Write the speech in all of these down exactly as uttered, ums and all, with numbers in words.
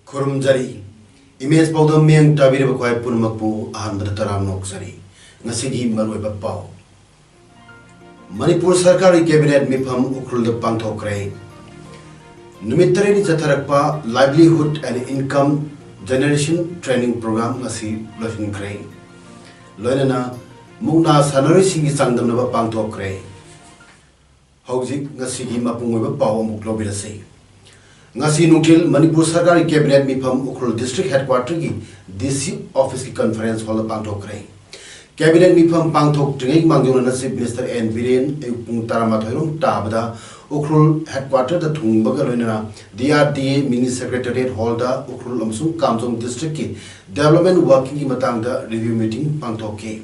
ꯈꯨꯔꯨꯝꯖꯔꯤ꯫ Image ꯄꯥꯎꯗꯝ ꯃꯤꯠꯌꯦꯡ ꯇꯥꯕꯤꯔꯤꯕ ꯈ꯭ꯋꯥꯏ ꯄꯨꯝꯅꯃꯛꯄꯨ ꯑꯍꯥꯟꯕꯗ ꯇꯔꯥꯝꯅ ꯑꯣꯛꯆꯔꯤ꯫ ꯉꯁꯤꯒꯤ ꯃꯔꯨꯑꯣꯏꯕ ꯄꯥꯎ꯫ ꯃꯅꯤꯄꯨꯔ ꯁꯔꯀꯥꯔꯒꯤ ꯀꯦꯕꯤꯅꯦꯠ ꯃꯤꯐꯝ ꯎꯈ꯭ꯔꯨꯜꯗ ꯄꯥꯡꯊꯣꯛꯈ꯭ꯔꯦ꯫ ꯅꯨꯃꯤꯠ ꯇꯔꯦꯠꯅꯤ ꯆꯠꯊꯔꯛꯄ Livelihood and Income Generation Training Program ꯉꯁꯤ ꯂꯣꯏꯁꯤꯟꯈ꯭ꯔꯦ꯫ ꯂꯣꯏꯅꯅ ꯃꯨꯛꯅꯥ ꯁꯥꯟꯅꯔꯣꯏꯁꯤꯡꯒꯤ ꯆꯥꯡꯗꯝꯅꯕ ꯄꯥꯡꯊꯣꯛꯈ꯭ꯔꯦ꯫ ꯍꯧꯖꯤꯛ ꯉꯁꯤꯒꯤ ꯃꯄꯨꯡ ꯑꯣꯏꯕ ꯄꯥꯎ ꯑꯃꯨꯛ ꯂꯧꯕꯤꯔꯁꯤ꯫ ꯉꯁꯤ ꯅꯨꯡꯊꯤꯜ ꯃꯅꯤꯄꯨꯔ ꯁꯔꯀꯥꯔꯒꯤ ꯀꯦꯕꯤꯅꯦꯠ ꯃꯤꯐꯝ ꯎꯈ꯭ꯔꯨꯜ ꯗꯤꯁꯇ꯭ꯔꯤꯛ ꯍꯦꯗꯀ꯭ꯋꯥꯔꯇꯔꯒꯤ ꯗꯤ ꯁꯤ ꯑꯣꯐꯤꯁꯀꯤ ꯀꯟꯐꯔꯦꯟꯁ ꯍꯣꯜꯗ ꯄꯥꯡꯊꯣꯛꯈ꯭ꯔꯦ꯫ ꯀꯦꯕꯤꯅꯦꯠ ꯃꯤꯐꯝ ꯄꯥꯡꯊꯣꯛꯇ꯭ꯔꯤꯉꯩ ꯃꯥꯡꯖꯧꯅꯅ ꯆꯤꯐ ꯃꯤꯅꯤꯁꯇꯔ ꯑꯦꯟ ꯕꯤꯔꯦꯟ ꯑꯌꯨꯛ ꯄꯨꯡ ꯇꯔꯥꯃꯥꯊꯣꯏ ꯔꯣꯝ ꯇꯥꯕꯗ ꯎꯈ꯭ꯔꯨꯜ ꯍꯦꯗꯀ꯭ꯋꯥꯔꯇꯔꯗ ꯊꯨꯡꯕꯒ ꯂꯣꯏꯅꯅ ꯗꯤ ꯑꯥꯔ ꯗꯤ ꯑꯦ ꯃꯤꯅꯤ ꯁꯦꯀ꯭ꯔꯦꯇꯔꯤꯌꯦꯠ ꯍꯣꯜꯗ ꯎꯈ꯭ꯔꯨꯜ ꯑꯃꯁꯨꯡ ꯀꯥꯝꯖꯣꯡ ꯗꯤꯁꯇ꯭ꯔꯤꯛꯀꯤ ꯗꯦꯕꯂꯞꯃꯦꯟ ꯋꯥꯔꯀꯤꯡꯒꯤ ꯃꯇꯥꯡꯗ ꯔꯤꯚ꯭ꯌꯨ ꯃꯤꯇꯤꯡ ꯄꯥꯡꯊꯣꯛꯈꯤ꯫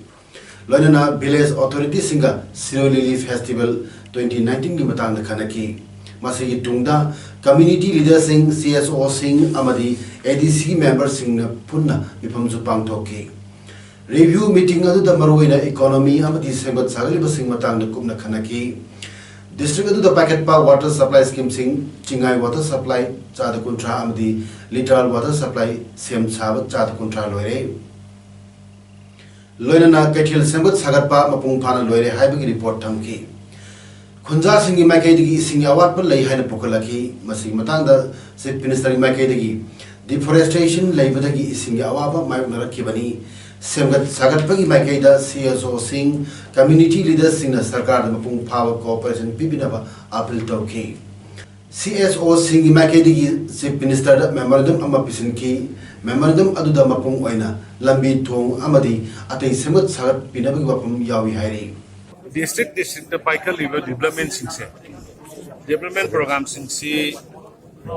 ꯂꯣꯏꯅꯅ ꯚꯤꯂꯦꯖ ꯑꯣꯊꯣꯔꯤꯇꯤꯁꯤꯡꯒ ꯁꯤꯔꯣꯏ ꯂꯤꯂꯤ ꯐꯦꯁꯇꯤꯚꯦꯜ ꯇ꯭ꯋꯦꯟꯇꯤ ꯅꯥꯏꯟꯇꯤꯟꯒꯤ ꯃꯇꯥꯡꯗ ꯈꯟꯅꯈꯤ꯫ ꯃꯁꯤꯒꯤ ꯇꯨꯡꯗ ꯀꯝꯃ꯭ꯌꯨꯅꯤꯇꯤ ꯂꯤꯗꯔꯁꯤꯡ, ꯁꯤ ꯑꯦꯁ ꯑꯣꯁꯤꯡ ꯑꯃꯗꯤ ꯑꯦ ꯗꯤ ꯁꯤꯒꯤ ꯃꯦꯝꯕꯔꯁꯤꯡꯅ ꯄꯨꯟꯅ ꯃꯤꯐꯝꯁꯨ ꯄꯥꯡꯊꯣꯛꯈꯤ꯫ ꯔꯤꯚ꯭ꯌꯨ ꯃꯤꯇꯤꯡ ꯑꯗꯨꯗ ꯃꯔꯨꯑꯣꯏꯅ ꯏꯀꯣꯅꯣꯃꯤ ꯑꯃꯗꯤ ꯁꯦꯝꯒꯠ ꯁꯥꯒꯠꯂꯤꯕꯁꯤꯡ ꯃꯇꯥꯡꯗ ꯀꯨꯞꯅ ꯈꯟꯅꯈꯤ꯫ ꯗꯤꯁꯇ꯭ꯔꯤꯛ ꯑꯗꯨꯗ ꯄꯥꯏꯈꯠꯄ ꯋꯥꯇꯔ ꯁꯄ꯭ꯂꯥꯏ ꯁ꯭ꯀꯤꯝꯁꯤꯡ, ꯆꯤꯡꯉꯥꯏ ꯋꯥꯇꯔ ꯁꯄ꯭ꯂꯥꯏ ꯆꯥꯗ ꯀꯨꯟꯊ꯭ꯔꯥ ꯑꯃꯗꯤ ꯂꯤꯇꯥꯜ ꯋꯥꯇꯔ ꯁꯄ꯭ꯂꯥꯏ ꯁꯦꯝ ꯁꯥꯕ ꯆꯥꯗ ꯀꯨꯟꯊ꯭ꯔꯥ ꯂꯣꯏꯔꯦ꯫ ꯂꯣꯏꯅꯅ ꯀꯩꯊꯦꯜ ꯁꯦꯝꯒꯠ ꯁꯥꯒꯠꯄ ꯃꯄꯨꯡ ꯐꯥꯅ ꯂꯣꯏꯔꯦ ꯍꯥꯏꯕꯒꯤ ꯔꯤꯄꯣꯔꯠ ꯊꯝꯈꯤ꯫ ꯈꯨꯟꯖꯥꯁꯤꯡꯒꯤ ꯃꯥꯏꯀꯩꯗꯒꯤ ꯏꯁꯤꯡꯒꯤ ꯑꯋꯥꯠꯄ ꯂꯩ ꯍꯥꯏꯅ ꯄꯨꯈꯠꯂꯛꯈꯤ꯫ ꯃꯁꯤꯒꯤ ꯃꯇꯥꯡꯗ ꯆꯤꯐ ꯃꯤꯅꯤꯁꯇꯔꯒꯤ ꯃꯥꯏꯀꯩꯗꯒꯤ ꯗꯤꯐꯣꯔꯦꯁꯇ꯭ꯔꯦꯁꯟ ꯂꯩꯕꯗꯒꯤ ꯏꯁꯤꯡꯒꯤ ꯑꯋꯥꯕ ꯃꯥꯌꯣꯛꯅꯔꯛꯈꯤꯕꯅꯤ꯫ ꯁꯦꯝꯒꯠ ꯁꯥꯒꯠꯄꯒꯤ ꯃꯥꯏꯀꯩꯗ ꯁꯤ ꯑꯦꯁ ꯑꯣꯁꯤꯡ, ꯀꯝꯃ꯭ꯌꯨꯅꯤꯇꯤ ꯂꯤꯗꯔꯁꯤꯡꯅ ꯁꯔꯀꯥꯔꯗ ꯃꯄꯨꯡ ꯐꯥꯕ ꯀꯣꯑꯣꯄꯔꯦꯁꯟ ꯄꯤꯕꯤꯅꯕ ꯑꯄꯤꯜ ꯇꯧꯈꯤ꯫ ꯁꯤ ꯑꯦꯁ ꯑꯣꯁꯤꯡꯒꯤ ꯃꯥꯏꯀꯩꯗꯒꯤ ꯆꯤꯐ ꯃꯤꯅꯤꯁꯇꯔꯗ ꯃꯦꯃꯣꯔꯦꯟꯗꯝ ꯑꯃ ꯄꯤꯁꯤꯟꯈꯤ꯫ ꯃꯦꯃꯣꯔꯦꯟꯗꯝ ꯑꯗꯨꯗ ꯃꯄꯨꯡ ꯑꯣꯏꯅ ꯂꯝꯕꯤ ꯊꯣꯡ ꯑꯃꯗꯤ ꯑꯇꯩ ꯁꯦꯝꯒꯠ ꯁꯥꯒꯠꯄꯤꯅꯕꯒꯤ ꯋꯥꯐꯝ ꯌꯥꯎꯏ ꯍꯥꯏꯔꯤ꯫ ꯗꯤꯁꯇ꯭ꯔꯤꯛ ꯗꯤꯁꯇ꯭ꯔꯤꯛꯇ ꯄꯥꯏꯈꯠꯂꯤꯕ ꯗꯤꯕ꯭ꯂꯞꯃꯦꯟꯁꯤꯡꯁꯦ, ꯗꯤꯕ꯭ꯂꯞꯃꯦꯟ ꯄ꯭ꯔꯣꯒ꯭ꯔꯥꯝꯁꯤꯡꯁꯤ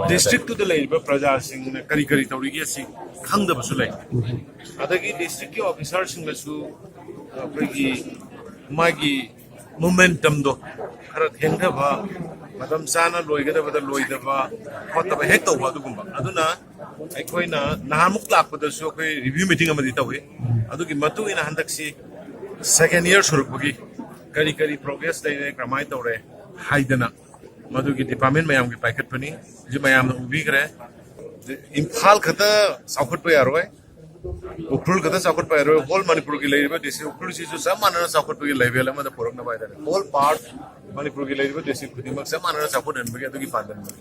ꯗꯤꯁꯇ꯭ꯔꯤꯛꯇꯨꯗ ꯂꯩꯔꯤꯕ ꯄ꯭ꯔꯖꯥꯁꯤꯡꯅ ꯀꯔꯤ ꯀꯔꯤ ꯇꯧꯔꯤꯒꯦ ꯑꯁꯤ ꯈꯪꯗꯕꯁꯨ ꯂꯩ꯫ ꯑꯗꯒꯤ ꯗꯤꯁꯇ꯭ꯔꯤꯛꯀꯤ ꯑꯣꯐꯤꯁꯥꯔꯁꯤꯡꯅꯁꯨ ꯑꯩꯈꯣꯏꯒꯤ ꯃꯥꯒꯤ ꯃꯣꯃꯦꯟꯇꯝꯗꯣ ꯈꯔ ꯊꯦꯡꯊꯕ, ꯃꯇꯝ ꯆꯥꯅ ꯂꯣꯏꯒꯗꯕꯗ ꯂꯣꯏꯗꯕ ꯈꯣꯠꯇꯕ ꯍꯦꯛ ꯇꯧꯕ ꯑꯗꯨꯒꯨꯝꯕ꯫ ꯑꯗꯨꯅ ꯑꯩꯈꯣꯏꯅ ꯅꯍꯥꯟꯃꯨꯛ ꯂꯥꯛꯄꯗꯁꯨ ꯑꯩꯈꯣꯏ ꯔꯤꯚ꯭ꯌꯨ ꯃꯤꯇꯤꯡ ꯑꯃꯗꯤ ꯇꯧꯏ꯫ ꯑꯗꯨꯒꯤ ꯃꯇꯨꯡ ꯏꯟꯅ ꯍꯟꯗꯛꯁꯤ ꯁꯦꯀꯦꯟ ꯏꯌꯥꯔ ꯁꯨꯔꯛꯄꯒꯤ ꯀꯔꯤ ꯀꯔꯤ ꯄ꯭ꯔꯣꯒ꯭ꯔꯦꯁ ꯂꯩꯔꯦ, ꯀꯔꯝꯍꯥꯏꯅ ꯇꯧꯔꯦ ꯍꯥꯏꯗꯅ ꯃꯗꯨꯒꯤ ꯗꯤꯄꯥꯔꯠꯃꯦꯟ ꯃꯌꯥꯝꯒꯤ ꯄꯥꯏꯈꯠꯄꯅꯤ꯫ ꯍꯧꯖꯤꯛ ꯃꯌꯥꯝꯅ ꯎꯕꯤꯈ꯭ꯔꯦ꯫ ꯏꯝꯐꯥꯜ ꯈꯛꯇ ꯆꯥꯎꯈꯠꯄ ꯌꯥꯔꯣꯏ, ꯎꯈ꯭ꯔꯨꯜ ꯈꯛꯇ ꯆꯥꯎꯈꯠꯄ ꯌꯥꯔꯣꯏ꯫ ꯍꯣꯜ ꯃꯅꯤꯄꯨꯔꯒꯤ ꯂꯩꯔꯤꯕ ꯗꯤꯁꯇ꯭ꯔꯤꯛ ꯎꯈ꯭ꯔꯨꯜꯁꯤꯁꯨ ꯆꯞ ꯃꯥꯟꯅꯅ ꯆꯥꯎꯈꯠꯄꯒꯤ ꯂꯦꯚꯦꯜ ꯑꯃꯗ ꯄꯨꯔꯛꯅꯕ ꯍꯥꯏꯇꯥꯔꯦ꯫ ꯍꯣꯜ ꯄꯥꯔꯠ ꯃꯅꯤꯄꯨꯔꯒꯤ ꯂꯩꯔꯤꯕ ꯗꯤꯁꯇ꯭ꯔꯤꯛ ꯈꯨꯗꯤꯡꯃꯛ ꯆꯞ ꯃꯥꯟꯅꯅ ꯆꯥꯎꯈꯠꯍꯟꯕꯒꯤ ꯑꯗꯨꯒꯤ ꯄꯥꯟꯗꯝꯅꯤ꯫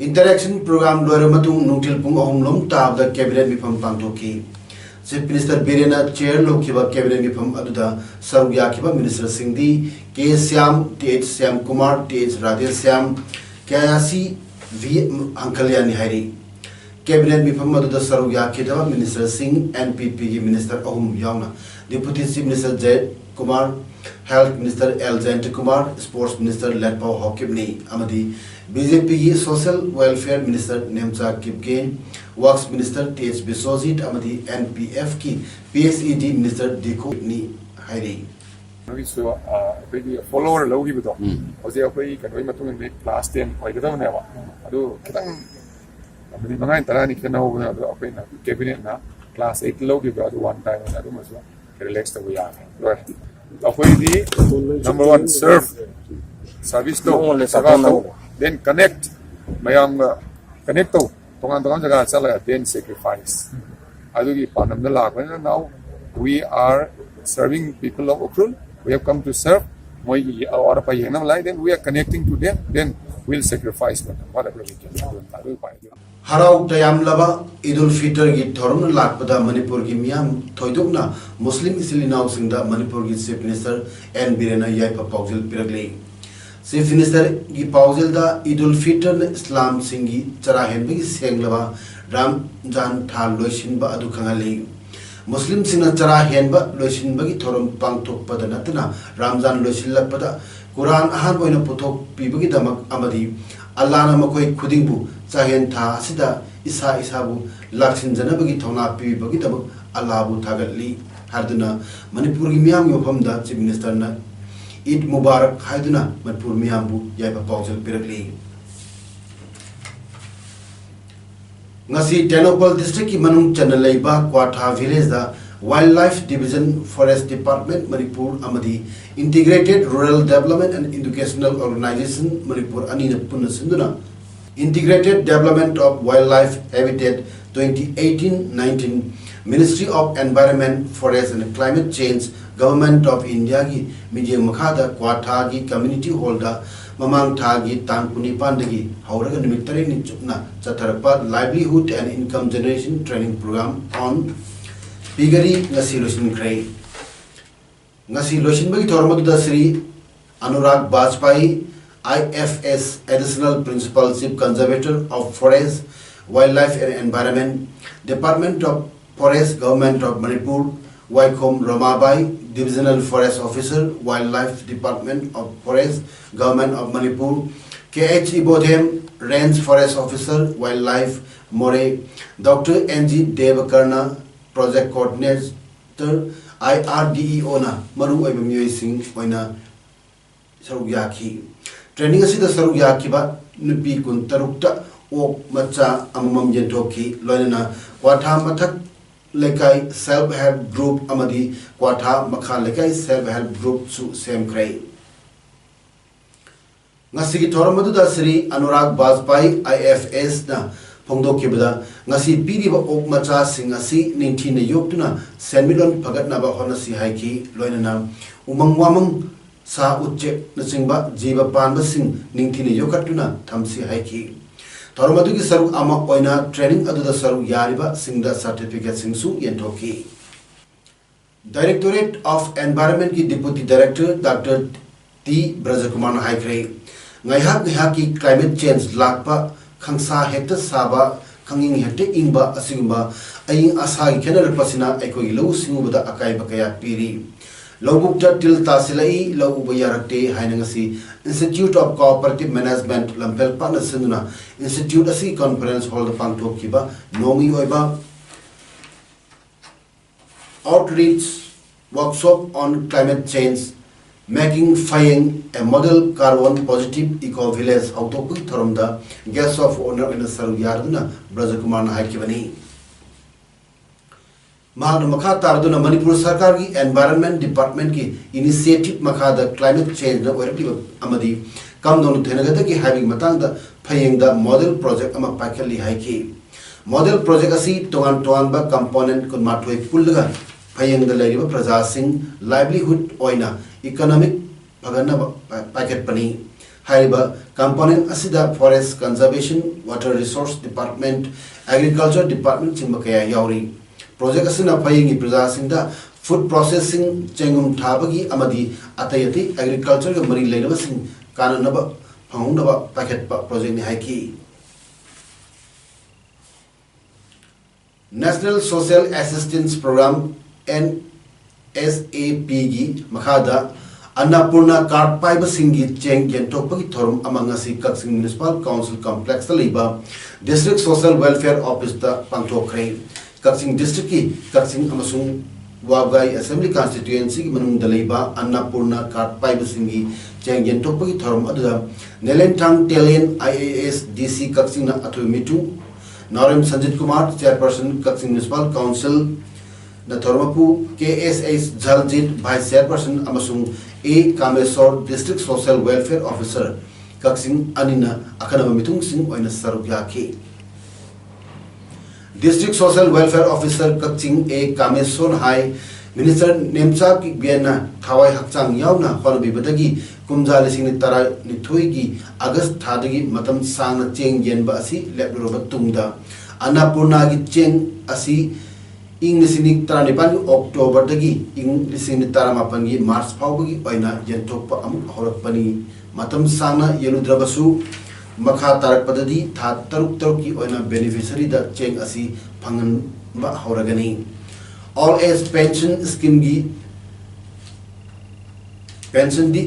ꯏꯟꯇꯔꯦꯛꯁꯟ ꯄ꯭ꯔꯣꯒ꯭ꯔꯥꯝ ꯂꯣꯏꯔꯕ ꯃꯇꯨꯡ ꯅꯨꯡꯊꯤꯜ ꯄꯨꯡ ꯑꯍꯨꯝ ꯂꯣꯝ ꯇꯥꯕꯗ ꯀꯦꯕꯤꯅꯦꯠ ꯃꯤꯐꯝ ꯄꯥꯡꯊꯣꯛꯈꯤ꯫ ꯆꯤꯐ ꯃꯤꯅꯤꯁꯇꯔ ꯕꯤꯔꯦꯟꯅ ꯆꯦꯌꯔ ꯂꯧꯈꯤꯕ ꯀꯦꯕꯤꯅꯦꯠ ꯃꯤꯐꯝ ꯑꯗꯨꯗ ꯁꯔꯨꯛ ꯌꯥꯈꯤꯕ ꯃꯤꯅꯤꯁꯇꯔꯁꯤꯡꯗꯤ K Shyam, T H Shyam Kumar, T H Radhe Shyam, K I C V ꯍꯪꯀꯂꯤꯌꯥꯅꯤ ꯍꯥꯏꯔꯤ꯫ ꯀꯦꯕꯤꯅꯦꯠ ꯃꯤꯐꯝ ꯑꯗꯨꯗ ꯁꯔꯨꯛ ꯌꯥꯈꯤꯗꯕ ꯃꯤꯅꯤꯁꯇꯔꯁꯤꯡ ꯑꯦꯟ ꯄꯤ ꯄꯤꯒꯤ ꯃꯤꯅꯤꯁꯇꯔ ꯑꯍꯨꯝ ꯌꯥꯎꯅ deputy chief minister Jayen Kumar, health minister L Jayanta Kumar, sports minister Letpao ꯍꯥꯎꯀꯤꯞꯅꯤ ꯑꯃꯗꯤ ꯕꯤ ꯖꯦ ꯄꯤꯒꯤ social welfare minister Nemcha Kipgen, works minister T H Biswajit ꯑꯃꯗꯤ ꯑꯦꯟ ꯄꯤ ꯑꯦꯐꯀꯤ P H E D minister ꯗꯤꯈꯨꯅꯤ ꯍꯥꯏꯔꯤ꯫ ꯀꯩꯅꯣꯒꯤꯁꯨ ꯑꯩꯈꯣꯏꯒꯤ ꯐꯣꯂꯣꯋꯔ ꯂꯧꯈꯤꯕꯗꯣ ꯍꯧꯖꯤꯛ ꯑꯩꯈꯣꯏ ꯀꯩꯅꯣꯒꯤ ꯃꯇꯨꯡ ꯏꯟꯅ ꯀ꯭ꯂꯥꯁ ꯇꯦꯟ ꯑꯣꯏꯒꯗꯕꯅꯦꯕ꯫ ꯑꯗꯨ ꯈꯤꯇꯪ ꯃꯤꯅꯤꯠ ꯃꯉꯥꯅꯤ ꯇꯔꯥꯅꯤ ꯈꯦꯠꯅꯍꯧꯕꯅ ꯑꯗꯣ ꯑꯩꯈꯣꯏꯅ ꯀꯦꯕꯤꯅꯦꯠꯅ ꯀ꯭ꯂꯥꯁ ꯑꯩꯠ ꯂꯧꯈꯤꯕ ꯑꯗꯨ ꯋꯥꯟ ꯇꯥꯏꯝ ꯑꯣꯏꯅ ꯑꯗꯨꯃꯁꯨ ꯔꯤꯂꯦꯛꯁ ꯇꯧꯕ ꯌꯥꯔꯦ꯫ ꯂꯣꯏꯔꯦ꯫ ꯑꯩꯈꯣꯏꯗꯤ ꯅꯝꯕꯔ ꯋꯥꯟ ꯁꯔꯚ, ꯁꯥꯔꯚꯤꯁ ꯇꯧ, ꯁꯦꯕꯥ ꯇꯧ, ꯗꯦꯟ ꯀꯅꯦꯛ, ꯃꯌꯥꯝꯒ ꯀꯅꯦꯛ ꯇꯧ, ꯇꯣꯉꯥꯟ ꯇꯣꯉꯥꯟ ꯖꯒꯥ ꯆꯠꯂꯒ ꯗꯦꯟ ꯁꯦꯀ꯭ꯔꯤꯐꯥꯏꯁ꯫ ꯑꯗꯨꯒꯤ ꯄꯥꯟꯗꯝꯗ ꯂꯥꯛꯄꯅꯤꯅ now we are serving people of Ukhrul, we have come to serve꯫ ꯃꯣꯏꯒꯤ ꯑꯋꯥꯠ ꯑꯄꯥ ꯌꯦꯡꯅꯕ ꯂꯥꯛꯏ꯫ Then we are connecting to them, then we'll sacrifice whatever we can. ꯑꯗꯨ ꯎꯄꯥꯏ ꯂꯩꯇꯦ꯫ ꯍꯔꯥꯎ ꯇꯌꯥꯝꯂꯕ ꯏꯗꯨꯜ ꯐꯤꯇꯔꯒꯤ ꯊꯧꯔꯝꯅ ꯂꯥꯛꯄꯗ ꯃꯅꯤꯄꯨꯔꯒꯤ ꯃꯤꯌꯥꯝ, ꯊꯣꯏꯗꯣꯛꯅ ꯃꯨꯁꯂꯤꯝ ꯏꯆꯤꯜ ꯏꯅꯥꯎꯁꯤꯡꯗ ꯃꯅꯤꯄꯨꯔꯒꯤ ꯆꯤꯐ ꯃꯤꯅꯤꯁꯇꯔ ꯑꯦꯟ ꯕꯤꯔꯦꯟꯅ ꯌꯥꯏꯐ ꯄꯥꯎꯖꯦꯜ ꯄꯤꯔꯛꯂꯤ꯫ ꯆꯤꯐ ꯃꯤꯅꯤꯁꯇꯔꯒꯤ ꯄꯥꯎꯖꯦꯜꯗ ꯏꯗꯨꯜ ꯐꯤꯇꯔꯅ ꯏꯁꯂꯥꯝꯁꯤꯡꯒꯤ ꯆꯔꯥ ꯍꯦꯟꯕꯒꯤ ꯁꯦꯡꯂꯕ ꯔꯝꯖꯥꯟ ꯊꯥ ꯂꯣꯏꯁꯤꯟꯕ ꯑꯗꯨ ꯈꯪꯍꯜꯂꯤ꯫ ꯃꯨꯁꯂꯤꯝꯁꯤꯡꯅ ꯆꯔꯥ ꯍꯦꯟꯕ ꯂꯣꯏꯁꯤꯟꯕꯒꯤ ꯊꯧꯔꯝ ꯄꯥꯡꯊꯣꯛꯄꯗ ꯅꯠꯇꯅ ꯔꯝꯖꯥꯟ ꯂꯣꯏꯁꯤꯜꯂꯛꯄꯗ ꯀꯨꯔꯥꯟ ꯑꯍꯥꯟꯕ ꯑꯣꯏꯅ ꯄꯨꯊꯣꯛꯄꯤꯕꯒꯤꯗꯃꯛ ꯑꯃꯗꯤ ꯑꯜꯂꯥꯅ ꯃꯈꯣꯏ ꯈꯨꯗꯤꯡꯕꯨ ꯆꯥꯛꯍꯦꯟ ꯊꯥ ꯑꯁꯤꯗ ꯏꯁꯥ ꯏꯁꯥꯕꯨ ꯂꯥꯛꯁꯤꯟꯖꯅꯕꯒꯤ ꯊꯧꯅꯥ ꯄꯤꯕꯤꯕꯒꯤꯗꯃꯛ ꯑꯜꯂꯥꯕꯨ ꯊꯥꯒꯠꯂꯤ ꯍꯥꯏꯗꯨꯅ ꯃꯅꯤꯄꯨꯔꯒꯤ ꯃꯤꯌꯥꯝꯒꯤ ꯃꯐꯝꯗ ꯆꯤꯐ ꯃꯤꯅꯤꯁꯇꯔꯅ ꯏꯗ ꯃꯨꯕꯥꯔꯛ ꯍꯥꯏꯗꯨꯅ ꯃꯅꯤꯄꯨꯔ ꯃꯤꯌꯥꯝꯕꯨ ꯌꯥꯏꯐ ꯄꯥꯎꯖꯦꯜ ꯄꯤꯔꯛꯂꯤ꯫ ꯉꯁꯤ ꯇꯦꯡꯅꯧꯄꯜ ꯗꯤꯁꯇ꯭ꯔꯤꯛꯀꯤ ꯃꯅꯨꯡ ꯆꯟꯅ ꯂꯩꯕ ꯀ꯭ꯋꯥꯊꯥ ꯚꯤꯂꯦꯖꯗ Wildlife Division, Forest Department Manipur ꯑꯃꯗꯤ Integrated Rural Development and Educational Organization Manipur ꯑꯅꯤꯅ ꯄꯨꯟꯅ ꯁꯤꯟꯗꯨꯅ Integrated Development of Wildlife Habitat twenty eighteen nineteen, Ministry of Environment, Forest and Climate Change, Government of Indiaꯒꯤ ꯃꯤꯠꯌꯦꯡ ꯃꯈꯥꯗ ꯀ꯭ꯋꯥꯊꯥꯒꯤ community hallꯗ ꯃꯃꯥꯡ ꯊꯥꯒꯤ ꯇꯥꯡ ꯀꯨꯟꯅꯤꯄꯥꯟꯗꯒꯤ ꯍꯧꯔꯒ ꯅꯨꯃꯤꯠ ꯇꯔꯦꯠꯅꯤ ꯆꯨꯞꯅ ꯆꯠꯊꯔꯛꯄ Livelihood and Income Generation Training Program on Piggery ꯉꯁꯤ ꯂꯣꯏꯁꯤꯟꯈ꯭ꯔꯦ꯫ ꯉꯁꯤ ꯂꯣꯏꯁꯤꯟꯕꯒꯤ ꯊꯧꯔꯝ ꯑꯗꯨꯗ Shri Anurag ꯕꯥꯖꯄꯥꯌꯤ, I F S, Additional Principal Chief Conservator of Forest, Wildlife and Environment, Department of Forest, Government of Manipur, Waikhom Ramabai, Divisional Forest Officer, Wildlife Department of Forest, Government of Manipur, K H Ibodhem, Range Forest Officer, Wildlife, Moreh, Doctor N G Devakarna, Project Coordinator, I R D E O ꯅ ꯃꯔꯨꯑꯣꯏꯕ ꯃꯤꯑꯣꯏꯁꯤꯡ ꯑꯣꯏꯅ ꯁꯔꯨꯛ ꯌꯥꯈꯤ꯫ Training ꯑꯁꯤꯗ ꯁꯔꯨꯛ ꯌꯥꯈꯤꯕ ꯅꯨꯄꯤ ꯀꯨꯟꯇꯔꯨꯛꯇ ꯑꯣꯛ ꯃꯆꯥ ꯑꯃꯃꯝ ꯌꯦꯟꯊꯣꯛꯈꯤ꯫ ꯂꯣꯏꯅꯅ ꯀ꯭ꯋꯥꯊꯥ ꯃꯊꯛ ꯂꯩꯀꯥꯏ Self Help Group ꯑꯃꯗꯤ ꯀ꯭ꯋꯥꯊꯥ ꯃꯈꯥ ꯂꯩꯀꯥꯏ Self Help Groupꯁꯨ ꯁꯦꯝꯈ꯭ꯔꯦ꯫ ꯉꯁꯤꯒꯤ ꯊꯧꯔꯝ ꯑꯗꯨꯗ Shri Anurag ꯕꯥꯖꯄꯥꯌꯤ, I F S ꯅ ꯐꯣꯡꯗꯣꯛꯈꯤꯕꯗ, ꯉꯁꯤ ꯄꯤꯔꯤꯕ ꯑꯣꯛ ꯃꯆꯥꯁꯤꯡ ꯑꯁꯤ ꯅꯤꯡꯊꯤꯅ ꯌꯣꯛꯇꯨꯅ ꯁꯦꯟꯃꯤꯠꯂꯣꯟ ꯐꯒꯠꯅꯕ ꯍꯣꯠꯅꯁꯤ ꯍꯥꯏꯈꯤ꯫ ꯂꯣꯏꯅꯅ ꯎꯃꯪ ꯋꯥꯃꯪ, ꯁꯥ ꯎꯆꯦꯛꯅꯆꯤꯡꯕ ꯖꯤꯕ ꯄꯥꯟꯕꯁꯤꯡ ꯅꯤꯡꯊꯤꯅ ꯌꯣꯛꯈꯠꯇꯨꯅ ꯊꯝꯁꯤ ꯍꯥꯏꯈꯤ꯫ ꯊꯧꯔꯝ ꯑꯗꯨꯒꯤ ꯁꯔꯨꯛ ꯑꯃ ꯑꯣꯏꯅ training ꯑꯗꯨꯗ ꯁꯔꯨꯛ ꯌꯥꯔꯤꯕꯁꯤꯡꯗ certificateꯁꯤꯡꯁꯨ ꯌꯦꯟꯊꯣꯛꯈꯤ꯫ Directorate of Environmentꯀꯤ Deputy Director Doctor T ꯕ꯭ꯔꯖꯀꯨꯃꯥꯔꯅ ꯍꯥꯏꯈ꯭ꯔꯦ, ꯉꯥꯏꯍꯥꯛ ꯉꯥꯏꯍꯥꯛꯀꯤ climate change ꯂꯥꯛꯄ, ꯈꯪꯁꯥ ꯍꯦꯛꯇ ꯁꯥꯕ, ꯈꯪꯏꯪ ꯍꯦꯛꯇ ꯏꯪꯕ ꯑꯁꯤꯒꯨꯝꯕ ꯑꯏꯪ ꯑꯁꯥꯒꯤ ꯈꯦꯠꯅꯔꯛꯄꯁꯤꯅ ꯑꯩꯈꯣꯏꯒꯤ ꯂꯧꯎ ꯁꯤꯡꯎꯕꯗ ꯑꯀꯥꯏꯕ ꯀꯌꯥ ꯄꯤꯔꯤ꯫ ꯂꯧꯕꯨꯛꯇ ꯇꯤꯜ ꯇꯥꯁꯤꯜꯂꯛꯏ, ꯂꯧ ꯎꯕ ꯌꯥꯔꯛꯇꯦ ꯍꯥꯏꯅ ꯉꯁꯤ Institute of Cooperative Management ꯂꯝꯐꯦꯜ ꯄꯥꯠꯅ ꯁꯤꯟꯗꯨꯅ institute ꯑꯁꯤꯒꯤ conference hallꯗ ꯄꯥꯡꯊꯣꯛꯈꯤꯕ ꯅꯣꯡꯃꯒꯤ ꯑꯣꯏꯕ outreach workshop on climate change, making Phayeng a model carbon positive eco village ꯍꯧꯗꯣꯛꯄꯒꯤ ꯊꯧꯔꯝꯗ guest of honour ꯑꯣꯏꯅ ꯁꯔꯨꯛ ꯌꯥꯗꯨꯅ ꯕ꯭ꯔꯖꯀꯨꯃꯥꯔꯅ ꯍꯥꯏꯈꯤꯕꯅꯤ꯫ ꯃꯍꯥꯛꯅ ꯃꯈꯥ ꯇꯥꯔꯗꯨꯅ ꯃꯅꯤꯄꯨꯔ ꯁꯔꯀꯥꯔꯒꯤ Environment Departmentꯀꯤ initiative ꯃꯈꯥꯗ climate changeꯅ ꯑꯣꯏꯔꯛꯂꯤꯕ ꯑꯃꯗꯤ ꯀꯝꯗꯧꯅ ꯊꯦꯡꯅꯒꯗꯒꯦ ꯍꯥꯏꯕꯒꯤ ꯃꯇꯥꯡꯗ ꯐꯌꯦꯡꯗ model project ꯑꯃ ꯄꯥꯏꯈꯠꯂꯤ ꯍꯥꯏꯈꯤ꯫ Model project ꯑꯁꯤ ꯇꯣꯉꯥꯟ ꯇꯣꯉꯥꯟꯕ component ꯀꯨꯟꯃꯥꯊꯣꯏ ꯄꯨꯜꯂꯒ ꯐꯌꯦꯡꯗ ꯂꯩꯔꯤꯕ ꯄ꯭ꯔꯖꯥꯁꯤꯡ livelihood ꯑꯣꯏꯅ economic ꯐꯒꯠꯅꯕ ꯄꯥꯏꯈꯠꯄꯅꯤ꯫ ꯍꯥꯏꯔꯤꯕ component ꯑꯁꯤꯗ Forest Conservation, Water Resource Department, Agriculture Departmentꯆꯤꯡꯕ ꯀꯌꯥ ꯌꯥꯎꯔꯤ꯫ Project ꯑꯁꯤꯅ ꯐꯌꯦꯡꯒꯤ ꯄ꯭ꯔꯖꯥꯁꯤꯡꯗ food processing, ꯆꯦꯡꯒꯨꯝ ꯊꯥꯕꯒꯤ ꯑꯃꯗꯤ ꯑꯇꯩ ꯑꯇꯩ agricultureꯒ ꯃꯔꯤ ꯂꯩꯅꯕꯁꯤꯡ ꯀꯥꯟꯅꯅꯕ ꯐꯪꯍꯧꯅꯕ ꯄꯥꯏꯈꯠꯄ projectꯅꯤ ꯍꯥꯏꯈꯤ꯫ National Social Assistance Program, NSAPꯒꯤ ꯃꯈꯥꯗ ꯑꯟꯅꯄꯨꯔꯅꯥ card ꯄꯥꯏꯕꯁꯤꯡꯒꯤ ꯆꯦꯡ ꯌꯦꯟꯊꯣꯛꯄꯒꯤ ꯊꯧꯔꯝ ꯑꯃ ꯉꯁꯤ ꯀꯛꯆꯤꯡ Municipal Council Complexꯇ ꯂꯩꯕ District Social Welfare Officeꯇ ꯄꯥꯡꯊꯣꯛꯈ꯭ꯔꯦ꯫ ꯀꯛꯆꯤꯡ districtꯀꯤ ꯀꯛꯆꯤꯡ ꯑꯃꯁꯨꯡ ꯋꯥꯕꯒꯥꯏ Assembly Constituencyꯒꯤ ꯃꯅꯨꯡꯗ ꯂꯩꯕ ꯑꯟꯅꯄꯨꯔꯅꯥ card ꯄꯥꯏꯕꯁꯤꯡꯒꯤ ꯆꯦꯡ ꯌꯦꯟꯊꯣꯛꯄꯒꯤ ꯊꯧꯔꯝ ꯑꯗꯨꯗ ꯅꯦꯂꯦꯟꯊꯥꯡ ꯇꯦꯂꯦꯟ, IAS, DC ꯀꯛꯆꯤꯡꯅ ꯑꯊꯣꯏ ꯃꯤꯇꯨ, ꯅꯥꯎꯔꯦꯝ ꯁꯟꯖꯤꯠ ꯀꯨꯃꯥꯔ, Chairperson, ꯀꯛꯆꯤꯡ Municipal Councilꯅ ꯊꯧꯔꯝ ꯃꯄꯨ, K S H ꯖꯜꯖꯤꯠ, Vice Chairperson, ꯑꯃꯁꯨꯡ A ꯀꯥꯃꯦꯁꯣꯔ, District Social Welfare Officer, ꯀꯛꯆꯤꯡ ꯑꯅꯤꯅ ꯑꯈꯟꯅꯕ ꯃꯤꯊꯨꯡꯁꯤꯡ ꯑꯣꯏꯅ ꯁꯔꯨꯛ ꯌꯥꯈꯤ꯫ District Social Welfare Officer Kakching A ꯀꯥꯃꯦꯁꯣꯔ high, Minister Nemcha ꯀꯤꯛꯕꯦꯟꯅ ꯊꯋꯥꯏ ꯍꯛꯆꯥꯡ ꯌꯥꯎꯅ ꯍꯣꯠꯅꯕꯤꯕꯗꯒꯤ ꯀꯨꯝꯖꯥ ꯂꯤꯁꯤꯡ ꯇꯔꯥꯅꯤꯊꯣꯏꯒꯤ August ꯊꯥꯗꯒꯤ ꯃꯇꯝ ꯁꯥꯡꯅ ꯆꯦꯡ ꯌꯦꯟꯕ ꯑꯁꯤ ꯂꯦꯞꯂꯨꯔꯕ ꯇꯨꯡꯗ, ꯑꯟꯅꯄꯨꯔꯅꯥꯒꯤ ꯆꯦꯡ ꯑꯁꯤ ꯏꯪ ꯂꯤꯁꯤꯡ ꯇꯔꯥꯅꯤꯄꯥꯜꯒꯤ Octoberꯗꯒꯤ ꯏꯪ ꯂꯤꯁꯤꯡ ꯇꯔꯥꯃꯥꯄꯜꯒꯤ March ꯐꯥꯎꯕꯒꯤ ꯑꯣꯏꯅ ꯌꯦꯟꯊꯣꯛꯄ ꯑꯃꯨꯛ ꯍꯧꯔꯛꯄꯅꯤ꯫ ꯃꯇꯝ ꯁꯥꯡꯅ ꯌꯦꯜꯂꯨꯗ꯭ꯔꯕꯁꯨ, ꯃꯈꯥ ꯇꯥꯔꯛꯄꯗꯗꯤ ꯊꯥ ꯇꯔꯨꯛ ꯇꯔꯨꯛꯀꯤ ꯑꯣꯏꯅ beneficiaryꯗ ꯆꯦꯡ ꯑꯁꯤ ꯐꯪꯍꯟꯕ ꯍꯧꯔꯒꯅꯤ꯫ Old Age Pension Schemeꯒꯤ ꯄꯦꯟꯁꯟꯗꯤ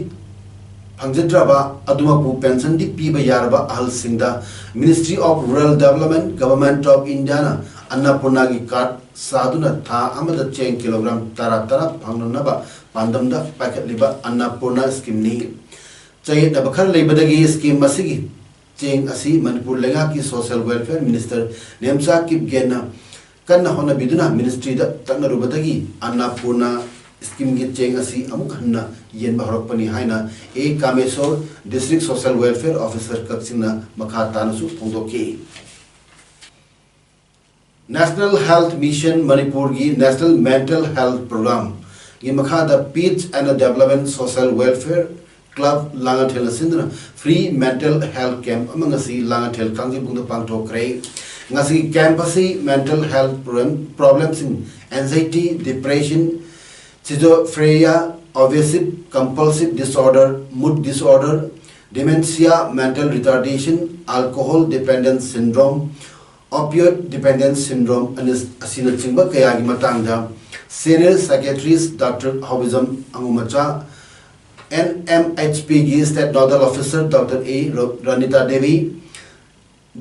ꯐꯪꯖꯗ꯭ꯔꯕ ꯑꯗꯨꯃꯛꯄꯨ ꯄꯦꯟꯁꯟꯗꯤ ꯄꯤꯕ ꯌꯥꯔꯕ ꯑꯍꯜꯁꯤꯡꯗ Ministry of Rural Development, Government of Indiaꯅ ꯑꯟꯅꯄꯨꯔꯅꯥꯒꯤ ꯀꯥꯔꯗ ꯁꯥꯗꯨꯅ ꯊꯥ ꯑꯃꯗ ꯆꯦꯡ ꯀꯤꯂꯣꯒ꯭ꯔꯥꯝ ꯇꯔꯥ ꯇꯔꯥ ꯐꯪꯅꯅꯕ ꯄꯥꯟꯗꯝꯗ ꯄꯥꯏꯈꯠꯂꯤꯕ ꯑꯟꯅꯄꯨꯔꯅꯥ ꯁ꯭ꯀꯤꯝꯅꯤ꯫ ꯆꯌꯦꯠꯅꯕ ꯈꯔ ꯂꯩꯕꯗꯒꯤ ꯁ꯭ꯀꯤꯝ ꯑꯁꯤꯒꯤ ꯆꯦꯡ ꯑꯁꯤ ꯃꯅꯤꯄꯨꯔ ꯂꯩꯉꯥꯛꯀꯤ Social Welfare Minister ꯅꯦꯝꯆꯥ ꯀꯤꯞꯒꯦꯟꯅ ꯀꯟꯅ ꯍꯣꯠꯅꯕꯤꯗꯨꯅ ꯃꯤꯅꯤꯁꯇ꯭ꯔꯤꯗ ꯇꯛꯅꯔꯨꯕꯗꯒꯤ ꯑꯟꯅꯄꯨꯔꯅꯥ ꯁ꯭ꯀꯤꯝꯒꯤ ꯆꯦꯡ ꯑꯁꯤ ꯑꯃꯨꯛ ꯍꯟꯅ ꯌꯦꯟꯕ ꯍꯧꯔꯛꯄꯅꯤ ꯍꯥꯏꯅ ꯑꯦ ꯀꯥꯃꯦꯁꯣꯔ, District Social Welfare Officer ꯀꯛꯆꯤꯡꯅ ꯃꯈꯥ ꯇꯥꯅꯁꯨ ꯐꯣꯡꯗꯣꯛꯈꯤ꯫ National Health Mission ꯃꯅꯤꯄꯨꯔꯒꯤ National Mental Health Programꯒꯤ ꯃꯈꯥꯗ Peace and Development Social Welfare Club ꯂꯥꯡꯉꯊꯦꯜꯅ ꯁꯤꯟꯗꯨꯅ Free Mental Health Camp ꯑꯃ ꯉꯁꯤ ꯂꯥꯡꯉꯊꯦꯜ ꯀꯥꯡꯖꯩꯕꯨꯡꯗ ꯄꯥꯡꯊꯣꯛꯈ꯭ꯔꯦ꯫ ꯉꯁꯤꯒꯤ camp ꯑꯁꯤ mental health problem, problemꯁꯤꯡ, anxiety, depression, schizophrenia, obsessive compulsive disorder, mood disorder, dementia, mental retardation, alcohol dependence syndrome, opioid dependence syndrome ꯑꯅ-, ꯑꯁꯤꯅꯆꯤꯡꯕ ꯀꯌꯥꯒꯤ ꯃꯇꯥꯡꯗ Senior Psychiatrist Doctor ꯍꯥꯎꯕꯤꯖꯝ ꯑꯉꯨꯃꯆꯥ, N M H Pꯒꯤ State Nodal Officer Doctor A ꯔ-, ꯔꯅꯤꯇꯥ Devi,